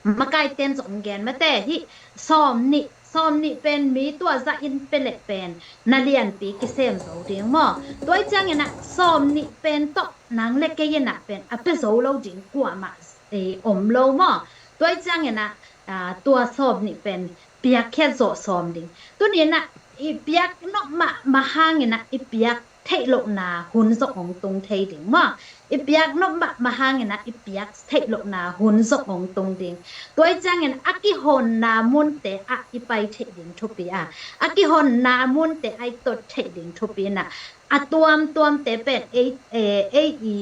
makaite in zong gen, mate, hih sawm nih, sawm nih pen mi tua za in pia leh pen na lianpi kisem zo ding maw. Tua hi ciangin ah sawm nih pen tawh nang le kei in ah pen a pia zo lo ding kuamah, e, om lo maw. Tua hi ciangin ah, a, tua sawm nih pen piakkhiat zawh sawm ding. Tuni in ah i piak nop mahmah hangin ah i piak theih lohna hun zong hong tung thei ding maw. I piak nop mahmah hangin ah i piak theih lohna hun zong hong tung ding. Tua hi ciangin a kihonna munte ah i pai theih ding thupi a, a kihonna munte ah i tot theih ding thupi in ah, a tuamtuamte pen ei, e, ei i,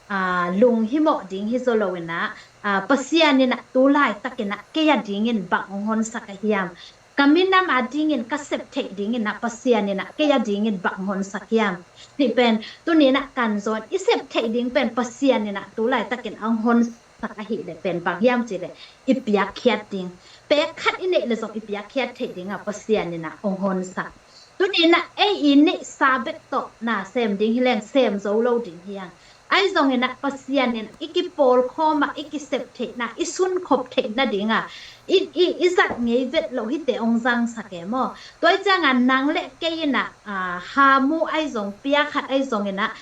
a, lunghimawh ding hi zaw lo in ah, a, Pasian in ah tu laitak in ah kei a dingin bang hong honsak a hiam, ka minam a dingin ka sep theih dingin ah Pasian in ah kei a dingin bang honsak hiam cih pen tuni in ah kan zawn i sep theih ding pen Pasian in ah tu laitakin a hong honsak ahih leh pen bang hiam cih leh i piakkhiat ding. Pek khat i neih le zong i piakkhiat theih ding a, Pasian in ah hong honsak. Tuni in ah ei i neihsa bek tawh na sem ding hi leng sem zo lo ding hi hang. Ahi zongin ah Pasian in i kipawlkhawm ah i kisep theihna, i sunkhop theih nading a i, i, i zat ngei vet loh hite hong zangsak e maw. Tua hi ciang a nang le kei in ah, a, hamu ahi zong, pia khat ahi zongin ah,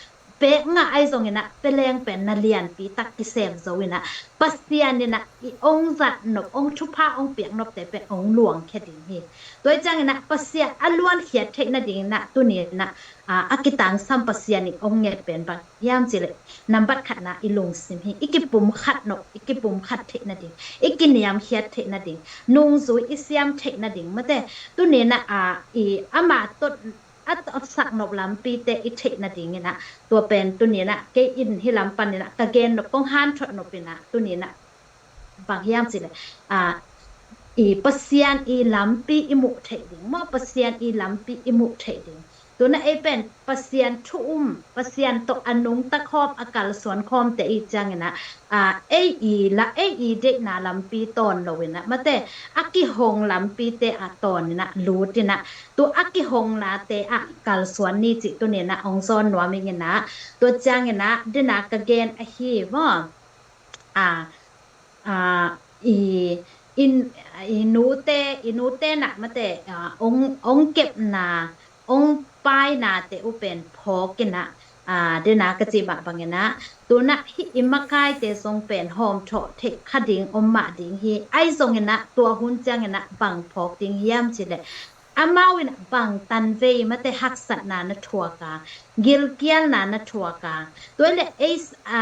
pek nga ahi zongin ah pia leng pen na lianpi tak kisem zo in ah Pasian in ah i hong zat nop, hong thupha hong piak nopte pen hong luangkhia ding hi. Tua hi ciangin ah Pasian a luankhiat theih nadingin ah tuni in ah, a, a kitangsam Pasian in hong nget pen bang hiam cih leh, nambat khatna i lungsim hi. I kipumkhat nop, i kipumkhat theih nading, i kiniamkhiat theih nading, nungzui i siam theih nading, mate, tuni in ah, a, i ama tot, a totsak nop lampite i theih nadingin ah tua pen tuni in ah kei in hih lam panin ah ka gen nop, kong hanthot nop in ah tuni in ah bang hiam cih leh, a, i Pasian i lampi i muh theih ding maw, Pasian i lampi i muh theih ding. Tuna ei pen Pasian thu um, Pasian tawh a nungta khawm, a kalsuan khawmte i ciangin ah, a, ei i la, ei i deihna lampi tawn loin ah, mate, a kihong lampite ah tawnin ah, lutin ah, tua a kihohnate ah kalsuan ni cih tunin ah hong zawn nuam ing in ah, tua ciangin ah, dena ka gen ahi maw. A, a, i, in, i nute, i nute na mate, a, ong, ong kepna, ong painate uh pen phawk in ah, a, dena ka cih mah bangin ah, tuna hih i makaite zong pen hawmthawh theih kha ding om mah ding hi. Ahi zongin ah, tua hun ciangin ah bang phawk ding hiam cih leh, amau in ah bang tanvei mate haksatna na thuak a, gilkialna na thuak a, tua leh ei, a,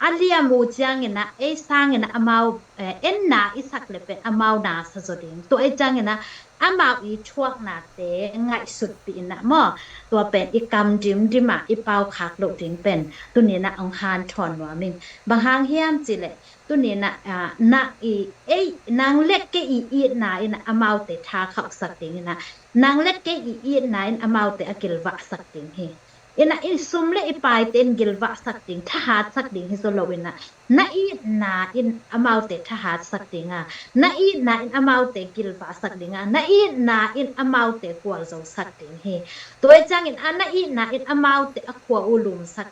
a liam uh ciangin ah, ei sangin ah amau, eh, enna i sak leh pen amau na sa zaw ding. Tua ei ciangin ah amau i thuaknate ngaihsutpih in ah maw, tua pen i kam dimdim ah i pau khak loh ding pen tunin ah hong hanthawn nuam ing. Bang hang hiam cih leh, tunin ah, ah, na i, ei, nang le kei i itna in ah amaute tha khauhsak ding in ah, nang le kei i itna in amaute a gilvahsak ding hi. In ah i sum le i paite in gilvahsak ding, thahatsak ding hi zaw lo in ah, na itna in amaute thahatsak ding a, na itna in amaute gilvahsak ding a, na itna in amaute gualzosak ding hi. Tua ei ciangin ah na itna in amaute a khua uh lumsak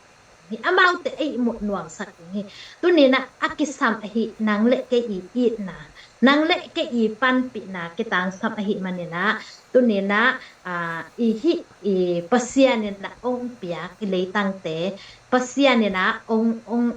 hi, amaute a ihmut nuamsak ding hi. Tunin ah a kisam ahi nang le kei i itna, nang le kei i panpihna kitangsam ahih manin ah, tunin ah, a, i hih, i Pasian in ah ong piak i leitangte, Pasian in ah ong, ong,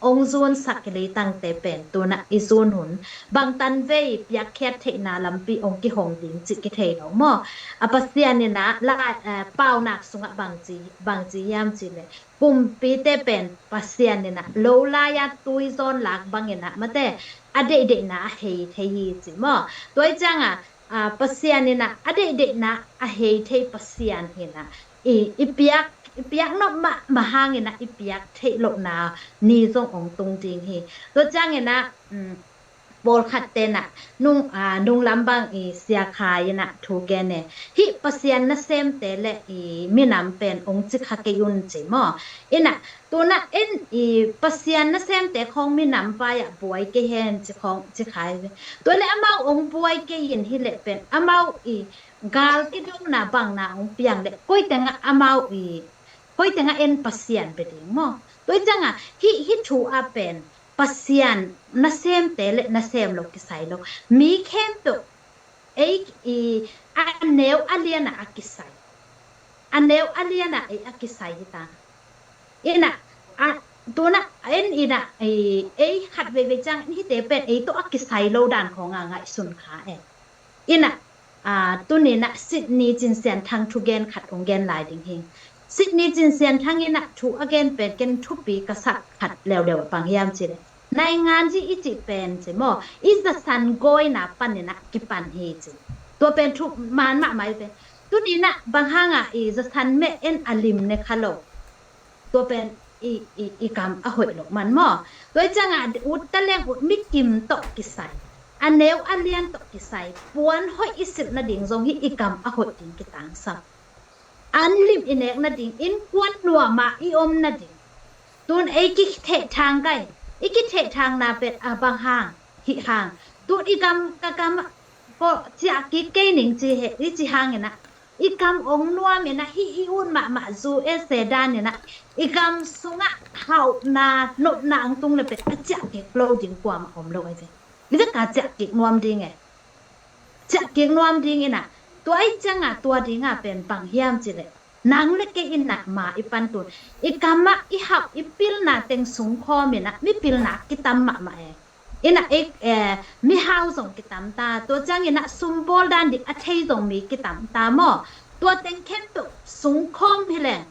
ong zunsak i leitangte pen tuna i zun hun, bang tanvei piakkhiat theihna lampi ong kihong ding cih kithei lo maw. A, Pasian in ah la, eh, Paunak sungah bang ci, bang ci hiam cih leh, kumpite pen Pasian in ah lo lai-a tui zawn lak bangin ah mate, a deihdeihna a hei thei hi ci maw. Tua ei ciangin ah, a, Pasian in ah a deihdeihna a hei thei Pasian hi in ah, i, i piak, i piak nop mahmah hangin ah i piak theih lohna ni zong ong tung ding hi. Tua ciangin ah, um, pawlkhatte in ah, nung, a, nunglam bang i Sia Khai in ah thu gen e. Hih Pasian nasemte le i minam pen ong ci kha kei un ci maw. In ah, tuna en i Pasian nasemte khawng minam pai ah buai kei hen ci khawng ci kha hi ve. Tua leh amau ong buai kei in hi leh pen, amau i gal kidona bangna ong piang leh, koi tengah amau i, koi tengah en Pasian bia ding maw. Tua ei ciangin ah, hih, hih thu ah pen, Pasian nasemte le nasem lo kisai lo. Mi khempeuh ei i a neu a lian ah a kisai. A neu a lian ah ei a kisai hi ta. In ah, a, tuna en in ah, ei, ei khat veivei ciang hihte pen ei tawh a kisai lo dan khawng a ngaihsun kha e. In ah, a, tunin ah Sydney Cin Sian Thang thugen khat ong gen lai ding hi. Sydney Cin Sian Thang in ah thu a gen pen ken thupi ka sak khat leuleu bang hiam cih leh, nainganzi i cih pen ci maw, i zasan gawina panin ah kipan hi ci. Tua pen thuman mahmah hi ve. Tunin ah bang hang a i zasan meh en a lim ne kha lo. Tua pen i, i, i kam a hoih loh man maw. Tua ei ciangin ah ut taleng ut mikim tawh kisai, a neu a lian tawh kisai, puan hoih i silh nading zong hih i kam a hoih ding kitangsam. An lim i nek nading, innkuan nuam ah i om nading. Tun ei kithehthang kai, i kithehthangna pen a bang hang, hih hang. Tun i kam, ka kam ah, ko ciah kik kei ning ci he, i ci hangin ah, i kam ong nuam in ah, hih i ut mahmah U S A dan in ah, i kam sungah hauhna, nopna ong tung leh pen a ciah kik lo ding kuamah om lo ei ve. I ve ka ciah kik nuam ding e. Ciah kik nuam ding in ah, tua ei ciangin ah tua ding ah pen bang hiam cih leh, nang le kei in ah ma i pan tun, i kam ah i hauh i pilna teng sungkhawm in ah, mi pilna kitam mahmah e. In ah, eh, eh, mihau zong kitam ta, tua ciangin ah sumbawl dan ding a thei zong mi kitam ta maw. Tua teng khempeuh sungkhawm hi leng,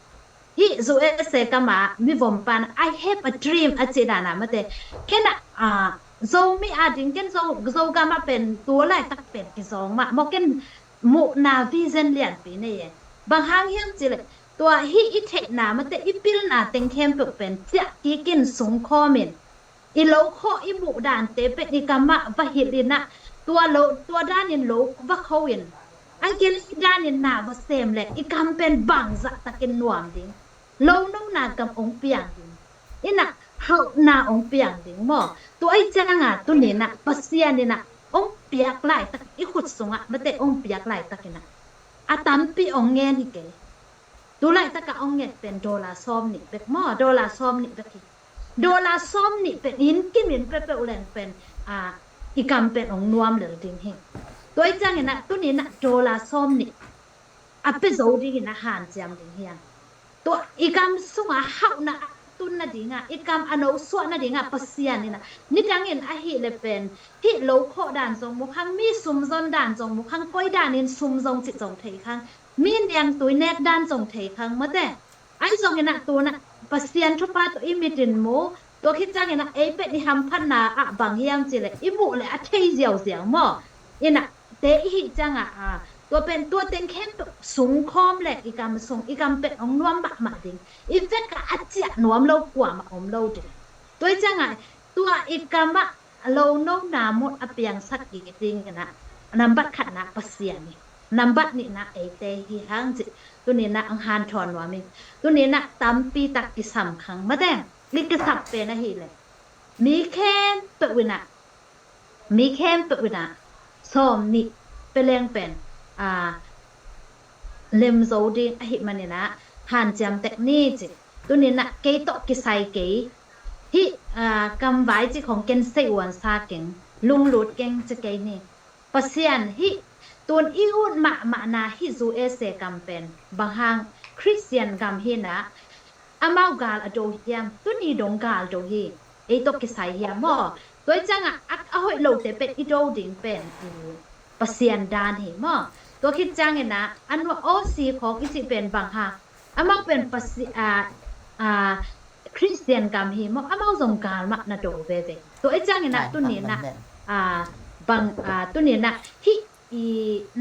hih U S A kam ah mivom pan, "I have a dream," a cih dan ah mate. Ken ah, ah, Zomi ading ken Zo, Zogam ah pen tu laitak pen kizawng mah maw, ken muhna vision lianpi nei e. Bang hang hiam cih leh, tua hih i theihna mate, i pilna teng khempeuh pen ciah kik in sungkhawm in, i lo khawh i muh dante pen i kam ah va hilh in ah, tua lo, tua dan in lo va kho in, Angelih danin na va sem le i kam pen bangzah takin nuam ding. Lo no na gam ong piang ding. Ina hauhna ong piang ding maw. Tua i cianga tunina Pasian ina ong piak laitak i khut sunga mate ong piak laitak ina a tampi ong ngen hi kei. Tu laitak a ong nget pen dollar sawm nih bek maw, dollar sawm nih bek hi. Dollar sawm nih pen in kimin pepeuh leng pen a i kam pen ong nuam lel ding hi. Tua i ciangina tunina dollar sawm nih a pe zo dingina hanciam ding hiang. Tua i kam sunga hauhna a tun nadinga i kam a no suah nadinga Pasian ina nidangin ahih le pen hih lo khawh dan zong mu khang, mi sum zon dan zong mu khang, koi danin sum zong cih zong thei khang, mi niangtui nek dan zong thei khang mate. Ai zong ina tuna Pasian thupha tawh i mitin mu. Tua khit ciangina ei pen i hamphatna ah bang hiam cile i muh le a thei ziauziau maw. Ina te i hih cianga a tua pen tua teng khempeuh sung khawm le i kam sung i kam pen ong nuam mahmah ding. I veka a ciah nuam lo kuamah om lo ding. Tua i cianga tua i kamah lo no na mut a piangsak i dingina nambat khatna Pasian i nambat nihna eite hi hang ci. Tunina ang hanthawn nuam i tunina tampi tak i sam khang mate. I kisap pen ahile mi khempeuh ina mi khempeuh ina sawm nih peleng pen a lem zo ding ahih manina hanciam tek ni ci. Tunina kei tawh kisai kei hih a kamvai ci khong ken sei uan sa keng lunglut keng ci kei ni. Pasian hih tun i ut mahmahna hih zu ese kam pen bang hang Khristian gam hina amau gal a do hiam? Tuni dong gal do hi. Ei tawh kisai hiam maw? Tua i cianga a hoih lote pen i do ding pen i Pasian dan hi maw? Tua khit ciangina a nuah awsi khawng i cih pen bang ha amau pen Pasi a a Khristian gam hi maw? Amau zong gal mah na do veve. Tua i ciangina tunina a bang a tunina hih i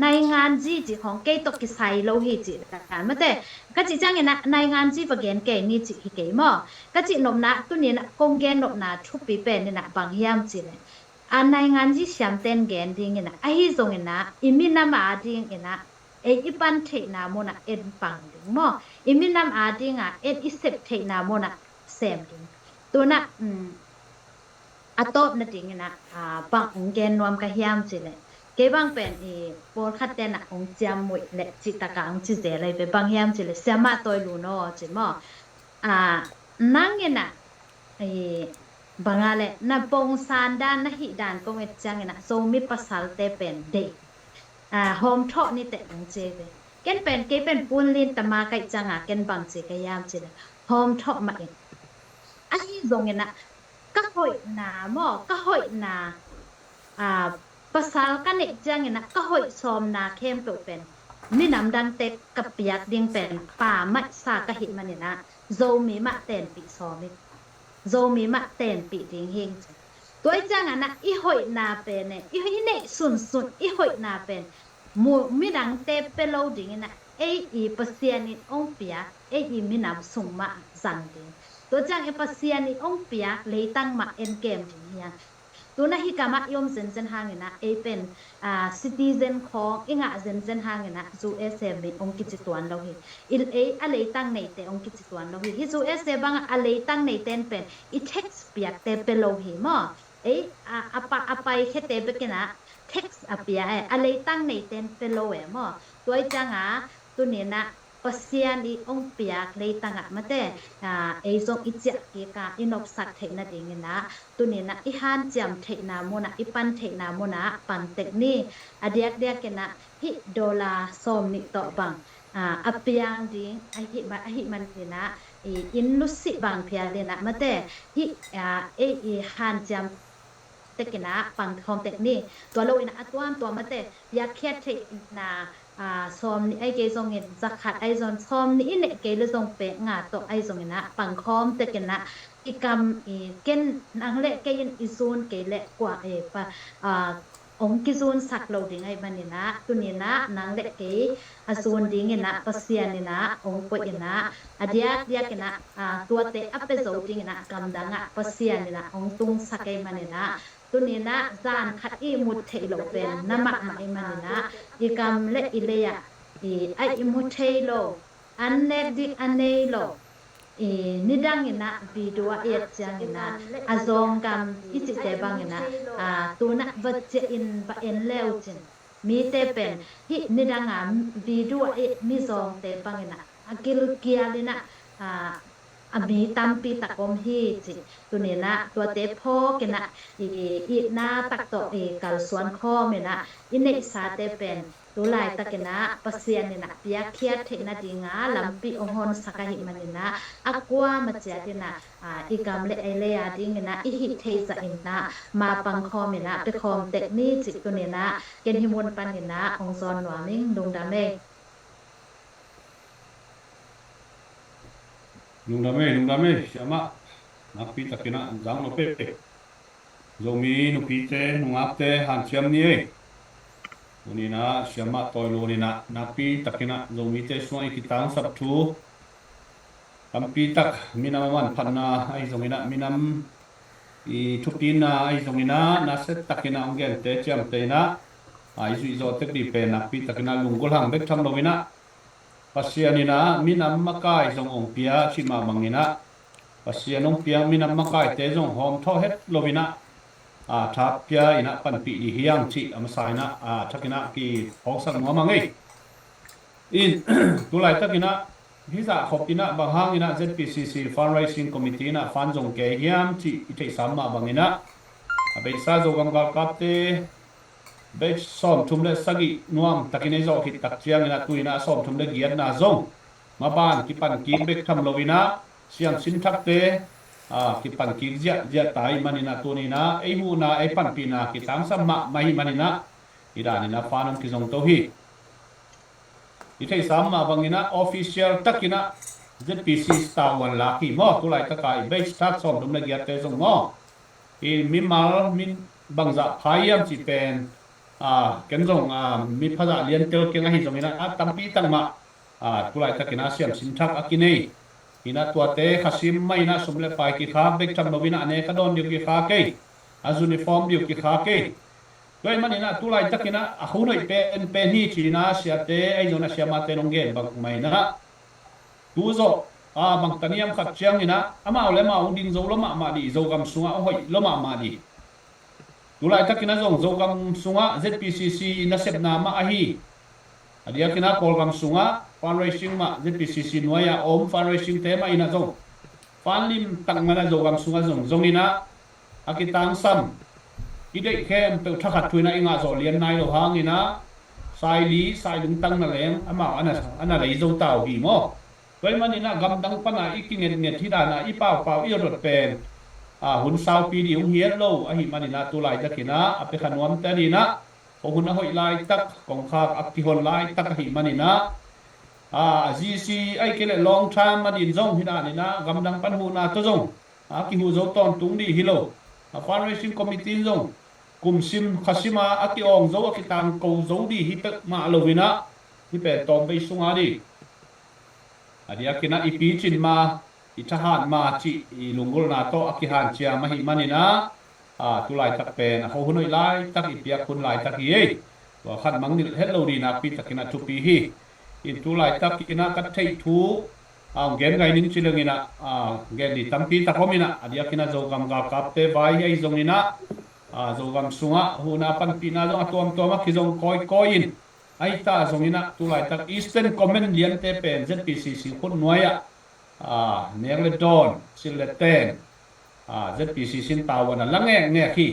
nainganzi ci khong kei tawh kisai lo hi ci ta mate. Ka ci ciangina nainganzi va gen kei ni ci hi kei maw? Ka ci nopna tunina kong gen nopna thupi penina bang hiam ci le a nainganzi siamten gen dingina ahi zongina i minam a dingina ei i pan theihna muna en pang ding maw? I minam a dinga en i sep theihna muna sem ding. Tuna a tawp nadingina bang ong gen nuam ka hiam cile kei bang pen i pawlkhat tena ong ciam muih le cih taka ong ci zel ai ve. Bang hiam cile siamah tawi lu naw ci maw? Nangina banga le na pongsan dan na hih dan kong et ciangina Zomi pasalte pen deih hawmthawh ni teh ong ci ai ve. Ken pen kei pen punlin tama kaih cianga ken bang ci ka hiam cile hawmthawh mah in ahi zongina ka hoihna maw ka hoihna a pasal ka neih ciangina ka hoih sawmna khempeuh pen minam dangte ka piak ding pen pa maihsa ka hih manina Zomi mah tenpih sawm hi. Zomi mah tenpih ding hing ci. Tua i ciangana i hoihna pen e i neih sunsun i hoihna pen midangte pe lo dingina ei i Pasian in ong piak ei i minam sung mah zang ding. Tua ciang e Pasian in ong piak leitang mah en kem ding hiang. Tuna hih kamah i om zenzen hangina ei pen citizen khawng i ngah zenzen hangina U S A mi ong kici tuan lo hi. Ei a leitang neite ong kici tuan lo hi. Hih U S A banga a leitang neiten pen i tax piakte pe lo hi maw? Ei a paikhete bekina tax a pia e a leitang neiten pe lo e maw? Tua i cianga tunina Pasian i ong piak leitangah mate ei zong i ciah kika i nopsak theih nadingina tunina i hanciam theihna muna i pan theihna muna pangtek ni. A diakdiakina hih dollar sawm nih tawh bang a piang ding ahih manina i inn lusih bang phial dina mate hih ei i hanciam tekina pangkhawm tek ni. Tua lo ina a tuamtuam mate piakkhiat theihna sawm nih ai kei zongin zakhat ai zong sawm nih i neih kei le zong pek nga tawh ai zongina pangkhawm tekina i kam i ken nang le kei in i zun kei le kua e pa ong kizunsak lo ding ai manina tunina nang le kei a zun dingina Pasian ina ong koih ina a diakdiakina tuate a pe zo dingina gamdangah Pasian ina ong tungsak ai manina Tuninah zan khat ihmut theih loh pen na mahmah ih maninah i gam le i lei-ah i a ihmu thei lo, an nek ding a nei lo, i nidanginah video a et cianginah a zawng gam i cihte banginah tunah va ciah in va en leu cin. Mite pen hih nidanga video a et mizawngte banginah a gilkialinah a mi tampi tak om hi cih tuninah tuate phawkinah i itna tak tawh i kalsuan khawminah i neihsate pen tulaitakinah Pasian inah piakkhiat theih nadinga lampi hong honsak ahih maninah a kuama ciatinah i gam le ei lei a dinginah i hih theih zahinah mapang khawminah pia khawm tek ni cih tuninah ken hih mun paninah hong zawn nuam ing. Lungdam ei. Lungdam ei, lungdam ei, siamah. Nakpi takinah zang lo pe. Zomi nupite nungakte hanciam ni ei. Tuninah siamah tawi luninah nakpi takinah Zomite sungah i kitangsap thu tampi tak minam a manphatna ahi zonginah minam i thupina ahi zonginah nasia takinah hong gente ciamteinah i zuihzawh tek dih pen nakpi takinah lunggulhang bek tham loinah Pasian inah minam makai zong hong pia cih mah banginah Pasian hong pia minam makaite zong hawm thawh het loinah a thapia inah panpih dih hiang cih a masa inah a thakinah kiphawksak nuam a ngei. In tulaitakinah hizah khop inah bang hanginah Z P C C Fundraising Committee inah fund zong kei hiam cih i theihsam mah banginah a beisa Zogam galkapte bei sawmthum le sagih nuam takin ei zawh khit tak cianginah tuinah sawmthum le giatna zong maban kipan kik bek tham loinah siamsin thakte kipan kik ziahziah ta ih maninah tuninah ei huhna ei panpihna kitangsam mahmah ih maninah i daninah fund hong kizong to hi. I theihsam mah banginah official takinah Z P C tavuan lak hi maw, tulaitaka i bei thak sawmthum le giatte zong maw. I mimal min bangzah phai hiam cih pen ken zong mi phazah liantel keng ahi zonginah a tampi tak mah tulaitakinah siamsin thak a kinei inah tuate khasim mah inah sum le pai kikhak bek tham loinah a nek a dawn ding uh kikhak ei, a uniform ding uh kikhak ei. Tua ih maninah tulaitakinah a khunoih penpen hi cinah siate ahi zonginah siamate nong gen bangmah inah tu zawh a bangtaniam khat cianginah amau le amau hong ding zo lo mahmah dih, Zogam sungah hong hoih lo mahmah dih. Tulaitakinah zong Zogam sungah Z P C C nasepna mah ahi. A diakinah Kawlgam sungah fundraising mah Z P C C nuai-ah om fundraising te mah inah zong fund limtak manah Zogam sungah zong zonginah a kitangsam i deih khempeuh thakhat thu inah i ngahzawh lian nai lo hanginah saili sailung tang na leng amau a na lei zo ta uh hi maw. Tua ih maninah gamdang pana i kingetnget hi dana i paupau i awdot pen hun saupi dih hong hiat lo ahih maninah tulaitakinah a pekha nuamte adinah kong hun a hoih laitak, kongkhak a kihon laitak ahih maninah a G C ahi kei leh long term adin zong hi daninah gamdang pan huhna tawh zong a kihuh zo tawntung dih hi lo. A fundraising committee in zong kum sim kha sima a ki-awng zo, a kitangko zo dih hi peuhmah loinah hih pen tawm bei sunga dih a diakinah i picin ma, i thahat ma cih i lunggulhna tawh a kihanciam ahih maninah tulaitak pen a kho hun hoih laitak, i piak hun laitak hi ei. Tua khat mangngilh het lo dih nakpi takinah thupi hi. In tulaitak inah ka theih thu a hong gen ngai ning ci lenginah gen dih tampi tak om inah a diakinah Zogam galkapte vai hi ahi zonginah Zogam sungah huhna panpihna zong a tuamtuam a kizong kawikawi in ahi ta zonginah tulaitak Eastern Command liante pen Z P C C khut nuai-ah nek le dawn, silh le ten Z P C C in tavuan a la ngekngek hi.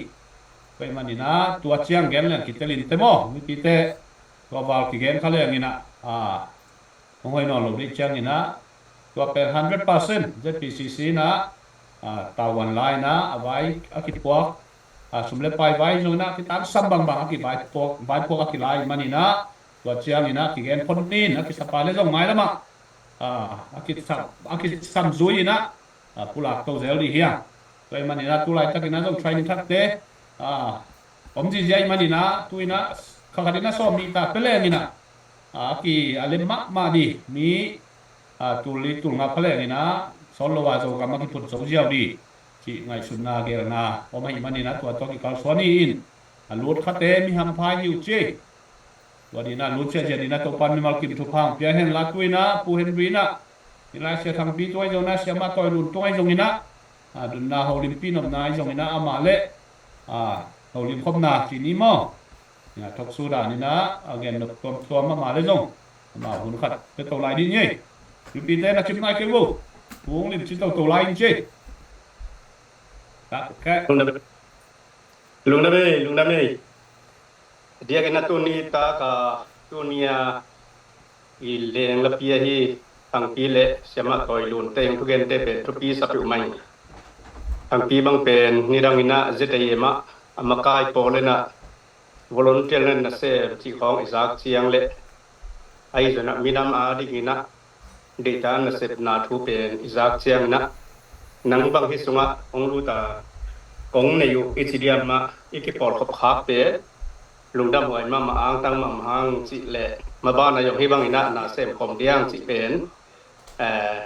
Tua ih maninah tua ciang gen leng kitel in te maw mipite, tua val kigen kha lenginah hong hoih nawn lo dih cianginah tua pen hundred percent Z P C C inah tavuan la inah a vai a kipuak, sum le pai vai zonginah kitangsam bangbang a kivaipuak, vaipuak a kila ih maninah tua cianginah kigen phot nin a kisapa le zong mailamah a kisam zui inah pulak to zel dih hiam. Tua ih maninah tulaitakinah zong training thakte om zizia ih maninah tuinah khakhatinah sawm nih ta pia lenginah a ki a lem mahmah dih mi tul li tul nga pha lenginah sawn lo a Zogam a kiphut zo ziau dih. cih ngaihsutna gelna om ahih manin ah tua tawh kikalsuan hi in, a lut khate mi hampha hi uh ci. Tua ding ah lut ciahciah ding ah Topa'n mimal kim thupha hong pia hen la, tu in ah Pu Henry in ah, i lai Sia Thangpi tung ahi zongin ah, Siamah Tawi Lun tung ahi zongin ah, a, dutna holimpi nopna ahi zongin ah, amah le, a, holim khopna ci ni maw? Ina thoksu dan in ah, a, gen nop tuamtuam amah le zong, amah hun khat pia to lai ding hi. Mipite na cim nai kei vo. Hong limci toto lai in ci. Ka, ka. Lungdam ei, lungdam ei. Diakin a tuni tak a, tuni a i leng lapi ahi Thangpi le Siamah Tawi Lun te hong thugente pen thupi sa peuhmah ing. Thangpi bang pen nidang in ah Z A M ah a makai pawl in ah volunteer na nasem cih khawng i zak ciang le, ahi zongin ah minam a ding in ah deihtak nasepna thu pen i zak ciangin ah, nang bang hih sungah hong lut a, kong nei uh i ci diam mah, i kipawlkhop khak pen lungdam huai mahmah, angtang mahmah hang cih le, maban a zong hih bangin ah na sem khawm diam cih pen, eh,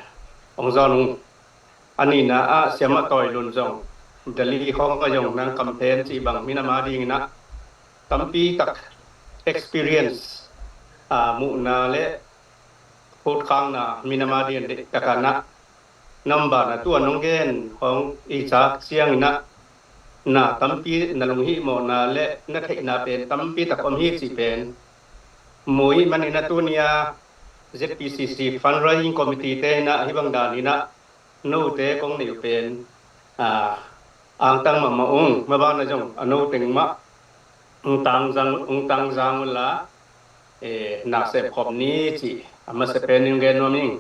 hong zawn ung. A nihna ah Siamah Tawi Lun zong, Delhi khawng a zong nang campaign cih bang minam a ding in ah tampi tak experience, a, muhna le phutkhakna minam a ding in ah deihtak a na om banah, tua nong gen khawng i zak ciangin ah na tampi na lunghihmawhna le na theihna pen tampi tak om hi cih pen mu ahih manin ah tuni a Z P C C Fundraising Committee te in ah hih bang dan in ah note kong neih uh pen, a, angtang mahmah ung. Maban a zong a no teng mah hong tangzang, hong tangzang un la, eh, na sem khawm ni cih a masa pen in gen nuam ing.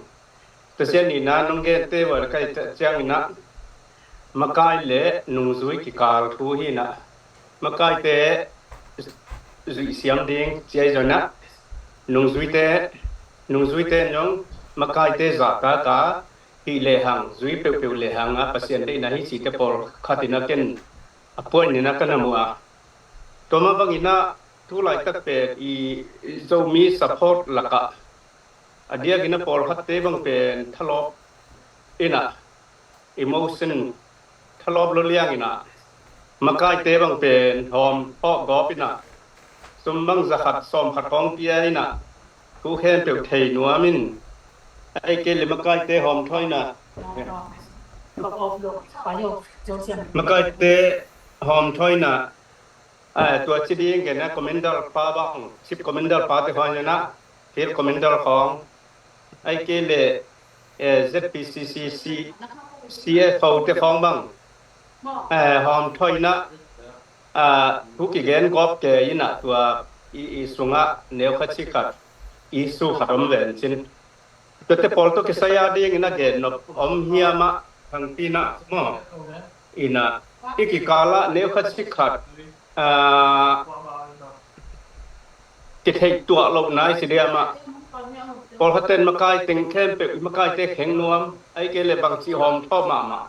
Tua ciang nihna nong gente val kai ciangin ah makai le nungzui kikal thu hi in ah, makaite zuih siam ding ci ahi zongin ah, nungzuite, nungzuite in zong makaite zahtak a hih lehang, zui peuhpeuh lehang a Pasian deihna hi cihte pawlkhat in ah ken a point in ah ka na mu a. Tua mah bangin ah tu laitak pen i Zomi support lakah a diakin ah pawlkhatte bang pen thalawp in ah, emotion thalawp lo liang in ah, makaite bang pen hawm thawh gawp in ah, sum bang za khat sawm khat khawng pia in ah, thu khempeuh thei nuam in, ahih kei leh makaite hawm thaw in ah, makaite hawm thaw in ah, a, tua ci ding gen a, commander pa bang, chief commander pa te khawng in ah, field commander khawng, ahih kei leh, eh, Z P C C, C F O te khawng bang, eh, hawm thaw in ah, a, thu kigen gawp kei in ah, tua i, i sungah neu khat si khat, issue khat om ven cin. Tuate pawl tawh kisai a dingin a gen nop om hiam ah, Thangpi in ah maw? In ah, i kikal ah neu khat si khat, a, kitheih tuah lohna i ci diam ah, pawlkhatte in makai teng khempeuh, makaite kheng nuam, ahih kei leh bangci hawm thaw mahmah,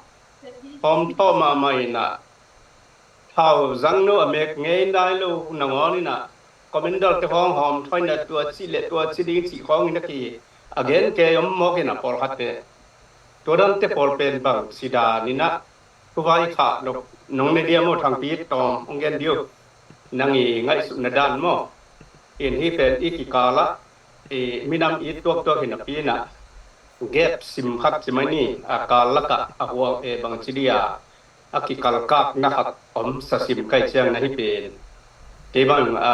hawm thaw mahmah in ah, thau zang no a mek ngei nai lo nangawn in ah, commander te khawng hawm thaw in ah, tua ci le tua ci ding cih khawng in ah ki a gen kei om mawk in ah pawlkhatte. Tua dante pawl pen bangci dan in ah thu vaikhak nop nong nei diam aw, Thangpi, tawm hong gen dih uh. Nang i ngaihsutna dan maw? In hih pen i kikal ah, i minam it tuaktuak hi napi in ah, gap sim khat ci mai ni, a kal lakah a huau e, bangci dih a a kikalkakna khat om sa sim ka hih ciangin ah hih pen kei bang, a,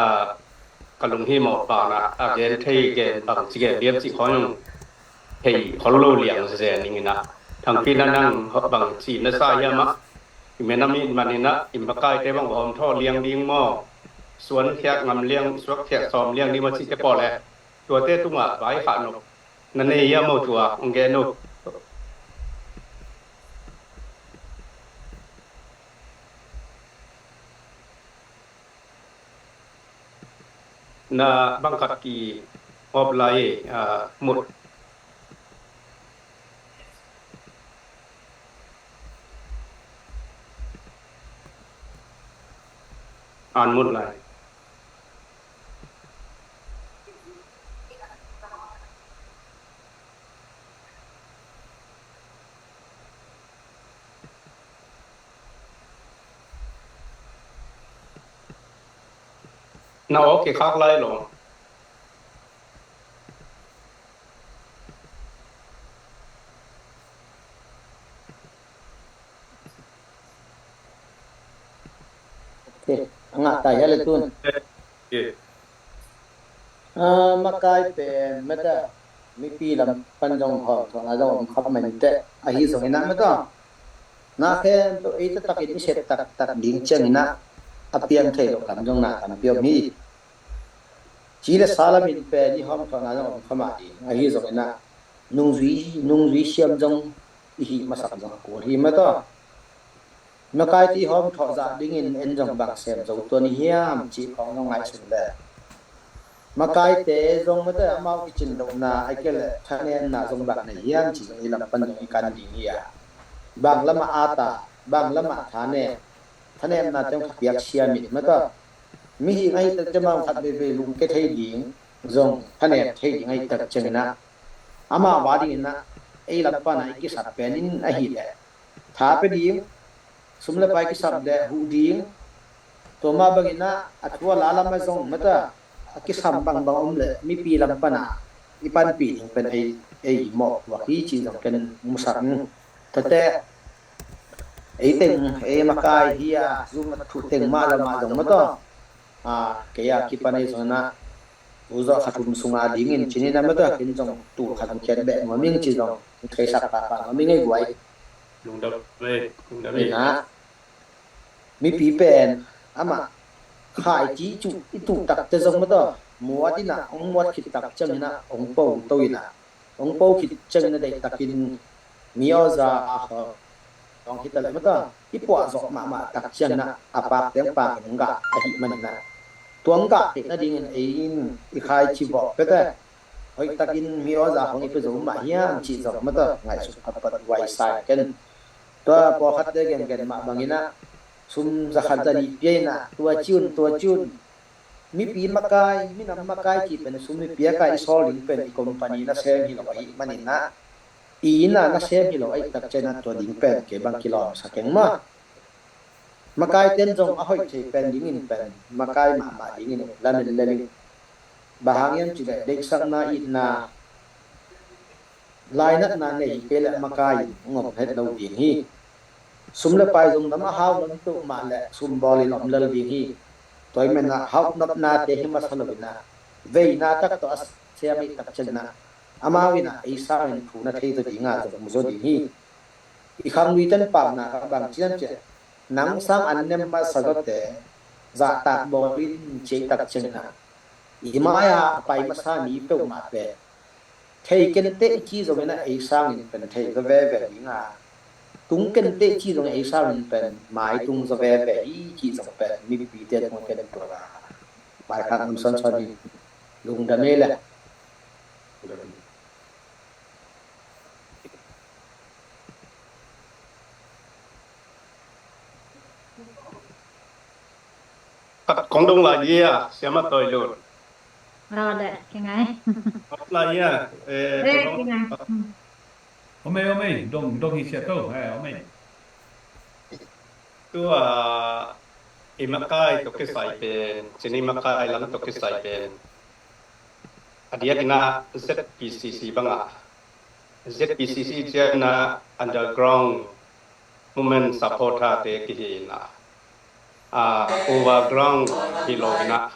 ka lunghimawh banah a gen thei gen bangci gen diam cih khawng thei khol lo liang zen ning in ah, Thangpi in ah nang bangci na sa hiam ah, i minam it man in ah i makaite bang hawm thaw liang ding maw, suan khiak ngam liang, suak khiak sawm liang ding maw cihte pawl e. Tuate tungah vaikhak nop na nei hiam aw, tua hong gen uh. Na bang khat ki off lai, a, mut. An mut lai. Na aw kikhak lai lo. Ok, a ngah ta hia le tun. Ok. Ah, makai pen mata mipi lam pan zong hawm thawhna zong om khap mai ni teh, ahi zongin ah mata na khempeuh ei taktakin i sep taktak ding ciangin ah a piang thei loh lam zong na tampi om hi. Ci le sa lamin pen i hawm thawhna zong om kham a ding, ahi zongin ah nungzui, nungzui siam zong i hih masak zong a kul hi mata. Makaite i hawm thawh zah dingin en zong bang sem zo tuan i hiam cih khawng zong ngaihsun le, makaite zong mata amau kicin lohna a kei le thanemna zong bang nei hiam cih zong i lam pan zong i kan ding hi a, bang lamah ata, bang lamah thane, thanemna teng thapiak siam in mata mihing ahi tak ciang bang khat veivei lungke thei ding zong thanem thei ding ahi tak ciangin ah amau a dingin ah ei lam pan ah i kisap pen in ahi leh tha pe ding, sum le pai kisam le huh ding, tua mah bangin ah a thu a la lam a zong mata a kisam bangbang om le mipi lam pan ah i panpih ding pen ei, ei mawh puak hi cih zong ken musak. Tate ei teng ei makai hi a, zum a thu teng mah lam a zong mata a, kei a kipan ei zong na u zawh khat hum sunga dingin cinin a mata kin zong tu khat hong kiat beh nuam ing ci zong theisak pahpah nuam ing ei guai. Lungdam ei, lungdam ei. Ina mipi pen amah khaici cu i tuh takte zong mata muat ina hong muat khit tak ciangin ah hong po to ina hong po khit ciangin a deih takin mi awza a hawng hita le mata i puah zawh mahmah tak ciangin ah a pak teng pak in hong gah ahih manin ah tua hong gah theih nadingin ei in i khaici vawh pete hoih takin mi awza hawng i pe zo mah hiam cih zong mata ngaihsut patpat uai sa ken. Tua pawlkhatte gengen mah bangin ah sum za khat za nih pia in ah tua ci un, tua ci un, mipi makai, minam makai cih pen sum i piak a i sawl ding pen i company nasem hi lo ahih manin ah i inn a nasem hi lo ahih tak ciangin ah tua ding pen kei bang kilawm sa keng maw. Makai ten zong a hoih thei pen dingin pen makai mahmah dingin lamen lel in. Bang hang hiam cih leh deihsakna, itna, lainatna nei hi kei leh makai in hong om het lo ding hi. Sum le pai zong nam a hau nam peuhmah leh sumbawl in om lel ding hi. Tua ahih manin ah hauh nopnate hi masa lo in ah veina tak tawh a sem ahih tak ciangin ah amau in ah ei sangin thu na thei zaw ding a zong mu zaw ding hi. I khangluite in pakna khat bang ci hiam cih leh nang sang an nem masa zawte zahtak bawl in ci ahih tak ciangin ah i mai-a a pai masa mi peuhmah pen thei kenteh ci zongin ah ei sangin pen thei zaw veve ding a, tung kenteh ci zongin ei sangin pen mai tung zaw veve hi ci zong pen mipite tungah ken tua a vaikhak lam sawnsawn hi. Lungdam ei le. Khat kong dong lai dia, Siama Toi Lut. Rau le, kingai. Lai dia, eh, eh, kingai. Om ei, om ei, dong, dong hi sia to, eh, om ei. Tua i makai tawh kisai pen, cini makai lam tawh kisai pen a diakin ah Z P C C bangah, Z P C C ciangin ah underground movement supporter te kihi in ah, ah, overground hi lo in ah,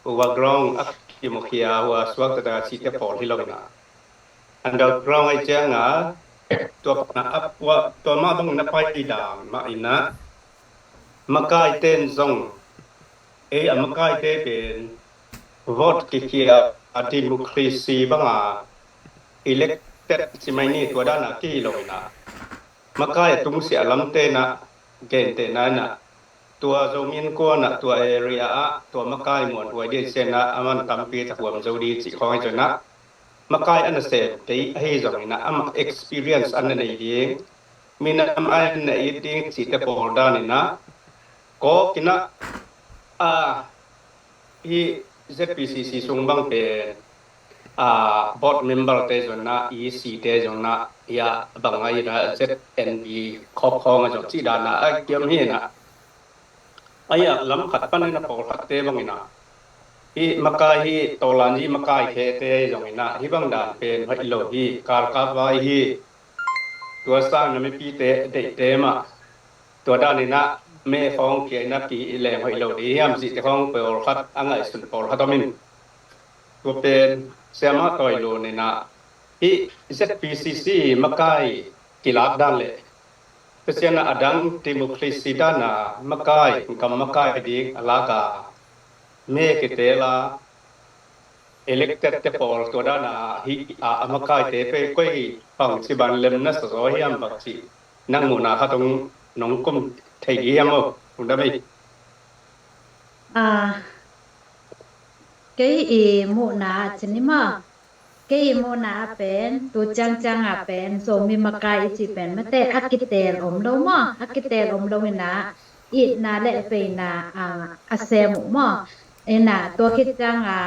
overground a kimukhia hua suak taktak a cihte pawl hi lo in ah, underground ahi ciangin ah tua pan a, tua mah bangin a pai dan mah in ah, makaite in zong ei a makaite pen vote kikhia a democracy banga elected ci mai ni, tua dan a kihi lo in ah, makai a tungsiah lamte in ah, gentehna in ah, tua Zomi Innkuan ah, tua area ah tua makai muanhuai ding ciangin ah a man tampi tak huam zo ding cih khawng ahi zongin ah, makai a nasem kei ahi zongin ah amah experience a na nei ding, minam a na it ding cihte pawl dan in ah, kawk in ah, a, hih Z P C C sung bang pen, a, board member te zong in ah, E C te zong in ah, hia bang a in ah Z N B khawk khawng a zong cih dan a a kiam hi in ah, a, hia lam khat pan in ah pawlkhatte bang in ah Hih makai hi, tawlanzi makai khete zong inah hih bang dan pen hoih lo hi. Kalkap vai hi. Tua sang na mipite deihte mah tua dan inah me khawng kia inah pi i leng hoih lo dih hiam cihte khawng pawlkhat a ngaihsun pawlkhat om in. Tua pen Siamah Tawi Lun inah hih ZPCC makai kilak dan le Pasian a dang democracy dana makai, gam makai ding a laka me kitela elected te pawl tua dana hi a, a makai te pe koi bang ci ban lem na sa zaw hiam bang ci nang muhna khat hong nong kum thei dih hiam aw, Pu Dam ei? Ah, kei i muhna a ci ni maw? Kei i muhna a pen tu ciangciang a pen Zomi makai i ci pen mate a kitel om lo maw? A kitel om lo inah itna le veina a sem uh maw? Inah tua khit ciang a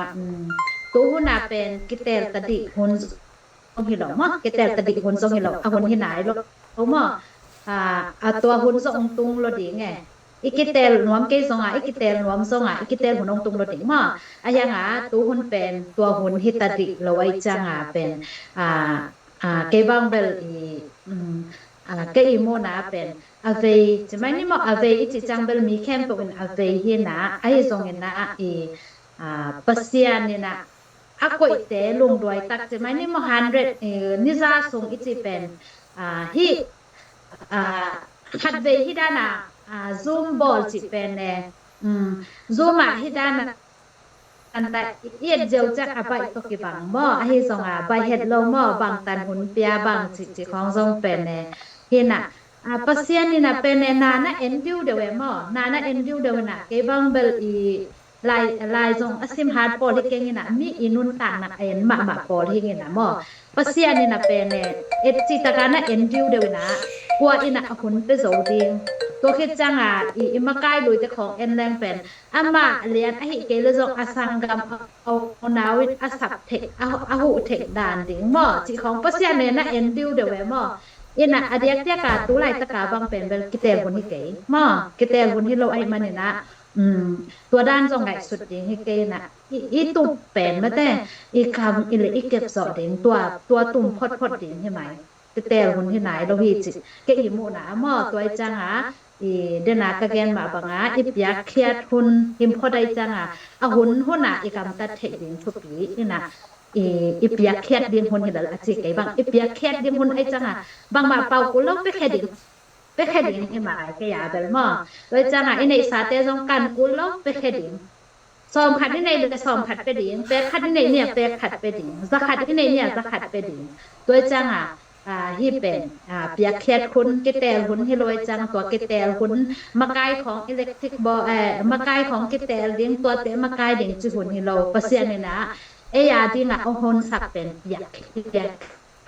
tu hun a pen kitel ta dih hun zong hi lo maw? Kitel ta dih hun zong hi lo, a hun hi nai lo maw? A tua hun zong hong tung lo ding e. I kitel nuam kei zonga, i kitel nuam zonga, i kitel hun hong tung lo ding maw? A hianga tu hun pen tua hun hi ta dih lo ai cianga pen kei bang bel i kei i muhna pen a vei ci mai ni maw? A vei i ci ciang bel mi khempeuh in a vei hi na, ahi zongin a i Pasian inah a koihte lungduai tak ci mai ni maw? Hundred niza sung i ci pen hi khatvei hi dana Zoom bawl ci pen ne, Zoom ah hi dana anta i et zeu ciak a baih tawh kibang maw? Ahi zonga baih het lo maw? Bangtan hun pia bang ci ci khawng zong pen ne hi na. Pasian inah pen ne na na en diu deuh e maw? Na na en diu deuh inah kei bang bel i lai, lai zong a sim hat pawl hi keng inah mi i nuntakna a en mahmah pawl hi inah maw? Pasian inah pen ne et ci taka na en diu deuh inah kua inah a hun pe zo ding. Tua khit cianga i, i makai luite khawng en leng pen amah lian ahi kei le zong a sanggam a unau in a sap thek, a huh thek dan ding maw? Ci khawng Pasian ne na en diu deuh e maw? Inah a diakdiaka tu laitaka bang pen bel kitel hun hi kei maw? Kitel hun hi lo ahi man inah tua dan zong ngaihsut ding hi kei inah i tup pen mate i kam i le i kep zawh ding, tua, tua tum photphot ding hi mai. Kitel hun hi nai lo hi ci kei i muhna a maw? Tua i cianga i dena ka gen mah banga i piakkhiat hun him phot ai cianga a hun huna i gamtat theih ding thupi inah i piakkhiat ding hun hi lel a ci kei bang. I piakkhiat ding hun ai cianga bangmah pau kul lo, pekhe ding, pekhe ding i mai kei a bel maw? Tua i cianga i neihsate zong kan kul lo, pekhe ding. Sawm khat i neih le sawm khat pe ding, pek khat i neih nia pek khat pe ding, za khat i neih nia za khat pe ding. Tua i cianga hi pen piakkhiat hun, kitel hun hi lo i ciang tua kitel hun, makai khawng electric bo, makai khawng kitel ding, tuate makai ding ci hun hi lo. Pasian inah ei a dingah a honsak pen piakkhiat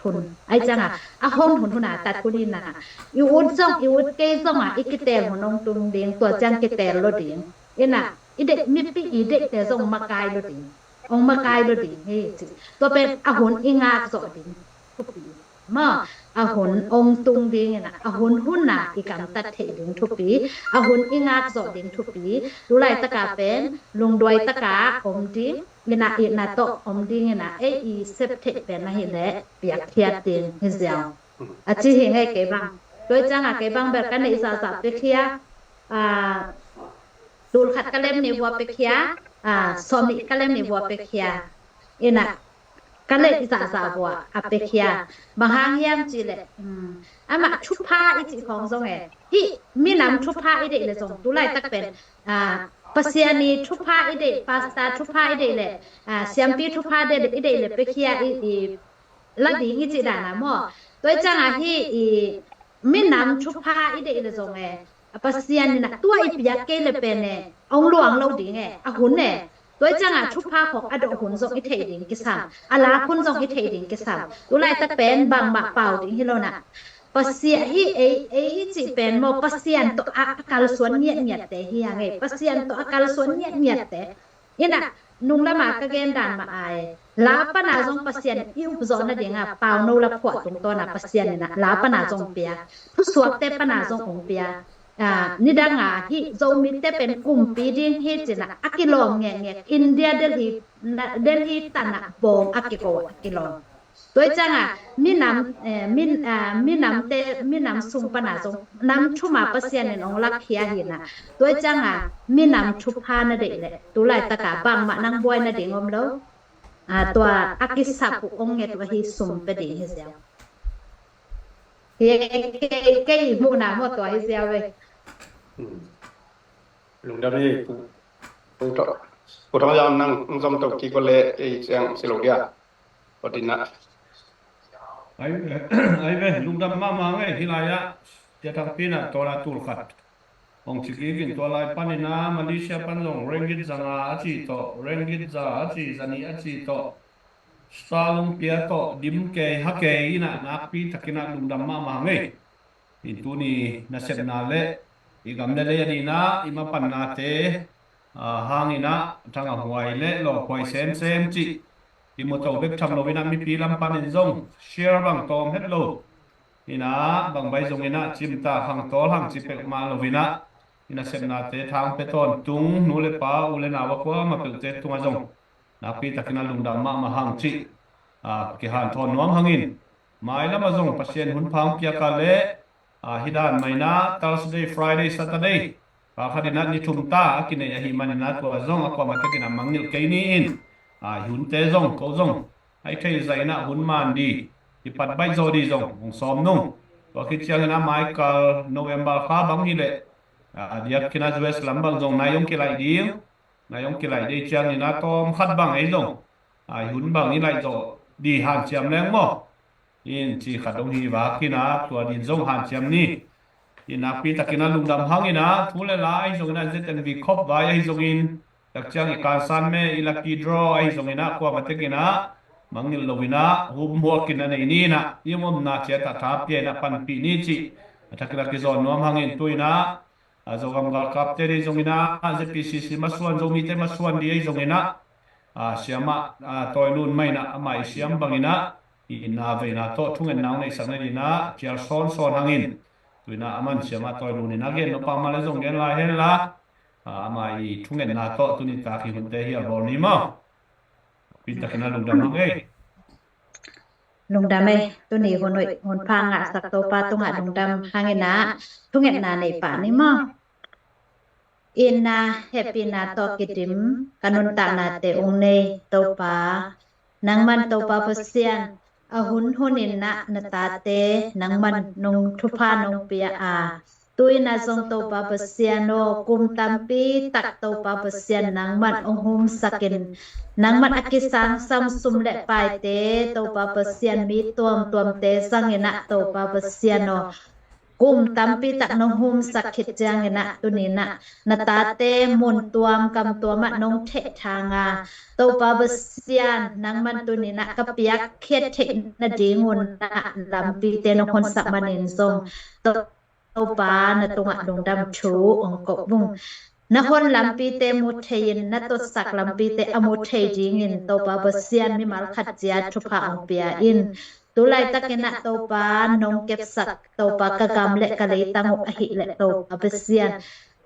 hun ai cianga a hon hun huna tat hun inah i ut zong i ut kei zonga i kitel hun hong tung ding, tua ciang kitel lo ding. Inah i deih mipi i deihte zong makai lo ding, hong makai lo ding hi ci. Tua pen a hun i ngak zawh ding thupi maw? A hun hong tung ding inah a hun huna i gamtat theih ding thupi, a hun i ngak zawh ding thupi. Tu laitaka pen lungduai taka om ding inah, itna tawh om ding inah ei i sep theih pen ahileh piakkhiat ding hi ziau a ci hi ngei kei bang. Tua i cianga kei bang bel ka neih zahzah piakhia, tul khat ka lem nih vua piakhia, sawm nih ka lem nih vua piakhia inah ka neih zahzah vua a piakhia. Bang hang hiam cihleh amah thupha i cih khawng zong e, hih minam thupha i deih le zong tu laitak pen Pasian i thupha i deih, pastor thupha i deih le siampi thupha i deih le piakhia i la ding i cih dana maw? Tua i cianga hih i minam thupha i deih le zong e, Pasian inah tua i piak kei le pen e hong luang lo ding e, a hun e. Tua i cianga thupha khawng a dawh hun zong i theih ding kisam, a lak hun zong i theih ding kisam. Tu laitak pen bangmah pau ding hi lo na. Pasian hih ei, ei i cih pen maw, Pasian tawh a kalsuan ngiatngiatte hi a ngei, Pasian tawh a kalsuan ngiatngiatte. Inah nung lama ka gen dan mah ai, la pana zong Pasian i upzawh nadinga pauno la phuah tungtawna Pasian inah la pana zong pia, thusuakte pana zong hong pia. Nidanga hih Zomite pen kumpi ding hi cinah a kilawm ngekngek, India Delhi, Delhi tanah bawng a kiko a kilawm. Tua i cianga minam, minamte, minam sung pana zong nam thuma Pasian in ong lakkhia hinah, tua i cianga minam thupha na deih leh tu laitaka bangmah nang buai nading om lo. Tua a kisap uh ong nget uh ahi sum pe ding hi ziau. Hi kei, kei muhna maw tua hi ziau ve. Lungdam hi. Pu Thawng Zang, nang zom to kik uh leh ei ciang si lo dia. Tua dinah ai ve, lungdam mahmah ngei. Hi lai-ah tia thangpinah tua lai tul khat hong ci kik in, tua lai paninah Malaysia pan zong ringgit zanga a ci tawh, ringgit za a ci, zanih a ci tawh, star lungpia tawh, dim kei ha kei inah nakpi takinah lungdam mahmah ngei. In tuni nasepna le i gam le lei a dinah i mapannate hanginah thangahhuai le lawphuai semsem cih i muto bek tham loinah mipi lam panin zong share bang tawm het lo. Inah bangbai zonginah cimta khangtawl hang ci peuhmah loinah i nasepnate thang pe tawntung, nu le pa, u le nau a kuamah peuhte tungah zong nakpi takinah lungdam mahmah hang cih kihanthawn nuam hangin, mailamah zong Pasian hun phang piaka le hi dan mainah Thursday, Friday, Saturday, kha khatinah ni thum ta a kinei ahi maninah tua zong a kuamah takinah mangngilh kei ni in, i hunte zong ko zong ai thei zainah hun man di i pat baih zaw di zong hong sawm nung. Tua khit cianginah maikal November kha bang hileh a diak khinah U S lam bang zong nai hong kilaih ding, nai hong kilaih dei cianginah tawm khat bang ei zong i hun bang i laih zawh di hanciam leng maw? In ci khat hong hi vak hinah tua din zong hanciam ni. In nakpi takinah lungdam hanginah thu le la ahi zonginah Z N V khop vai ahi zongin, tak ciang i kansan me i lucky draw ahi zonginah kuamah takinah mangngilh loinah humhuakin a nei ni inah i omna ciatah tha pia inah panpih ni cih a thakinah kizawn nuam hangin tuinah a Zogam galkapte dei zonginah Z P C C masuan, Zomite masuan dei ahi zonginah siamah Tawi Lun mah inah amah i siam banginah i na veina tawh thungetna hong neihsak nadinah cial sawnsawn hangin tuinah aman siamah Tawi Lun inah gen nopang mah le zong gen lai henla, amah i thungetna tawh tuni tak i hunte hial bawl ni maw? Pintakinah lungdam hang ei. Lungdam ei. Tuni hun hoih hun pha ngahsak Topa tungah lungdam hanginah thungetna nei pah ni maw? Inah hehpihna tawh kidim ka nuntaknate ung nei Topa, nangman Topa Pasian, a hun huninah na tate nangman nong thupha nong pia a, tuinah zong Topa Pasian aw, kum tampi tak Topa Pasian nangman ong humsakin, nangman a kisangsam sum le paite Topa Pasian mi tuamtuamte zanginah Topa Pasian aw, kum tampi tak nong humsak khit cianginah tuninah na tate mun tuam kam tuamah nong thehthang a, Topa Pasian nangman tuninah ka piakkhiat theih nadingunah lampite nong honsak manin zong Topa na tungah lungdam thu ong ko ung. Na hon lampite mu thei-in na totsak lampite a mu thei dingin Topa Pasian mimal khat ciat thupha ong pia in. Tu laitakinah Topa nong kepsak Topa ka gam le ka leitang uh ahih leh Topa Pasian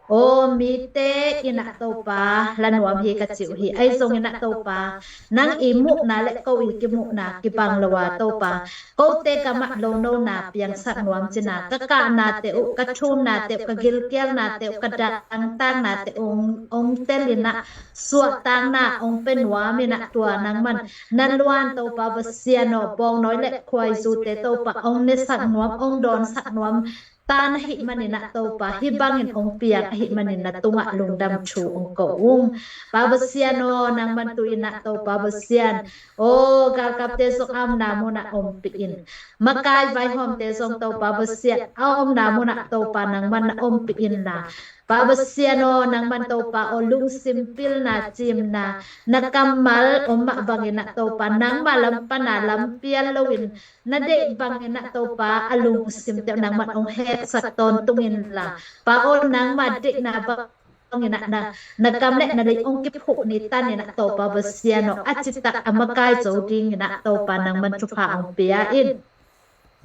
aw, mite inah Topa la nuam hi ka ci uh hi. Ahi zonginah Topa nang i muhna le ko i kimuhna kibang lo a Topa, kote gamah lonona piangsak nuam cina ka kahnate uh, ka thumnate uh, ka gilkialnate uh, ka dangtaknate uh ong telinah suahtakna ong pe nuam inah tua nangman na luan Topa Pasian aw, bawngnawi le khuaizute Topa ong nesak nuam, ong dawnsak nuam ta na hih maninah Topa hih bangin ong piang ahih manin na tungah lungdam thu ong ko ung. Pa Pasian aw, nangman tuinah Topa Pasian aw, galkapte zong a omna munah ompih in. Makai vaihawmte zong Topa Pasian a omna munah Topa nangman na ompih inla, Pa Pasian aw, nangman Topa aw, lungsim pilna cimna na kammal om mah banginah Topa nangmah lam pana lampial loin na deih banginah Topa a lungsimte uh nangman ong hetsak tawntung inla, Pa aw, nangmah deihna banginah na, na gam le na lei ong kiphuh ni taninah Topa Pasian aw, a citak a makai zo dinginah Topa nangman thupha ong pia in.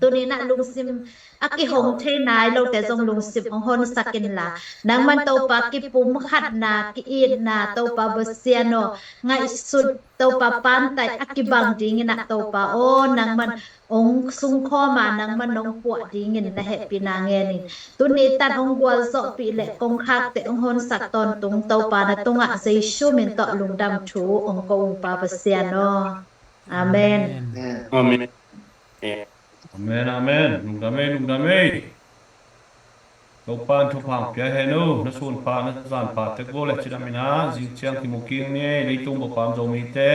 Tuni-in ah lungsim a kihong thei nai lote zong lungsim hong honsak inla, nangman Topa kipumkhatna, ki-itna, Topa Pasian aw, ngaihsut, Topa pantaih a kibang dingin ah Topa aw, nangman hong sungkhawm a, nangman nong puah dingin na hehpihna ngenin, tuni tan hong gualzawhpih le kongkhakte hong honsak tawntung Topa na tungah Jesu min tawh lungdam thu hong ko ung Pa Pasian aw. Amen. Amen. Amen, amen. Lungdam ei, lungdam ei. Topa'n thupha hong pia hen uh, na sun pha, na zan pha tek uh le, cidam in ah, zing ciang kimu kik ni ei, leitung bawhpam Zomite.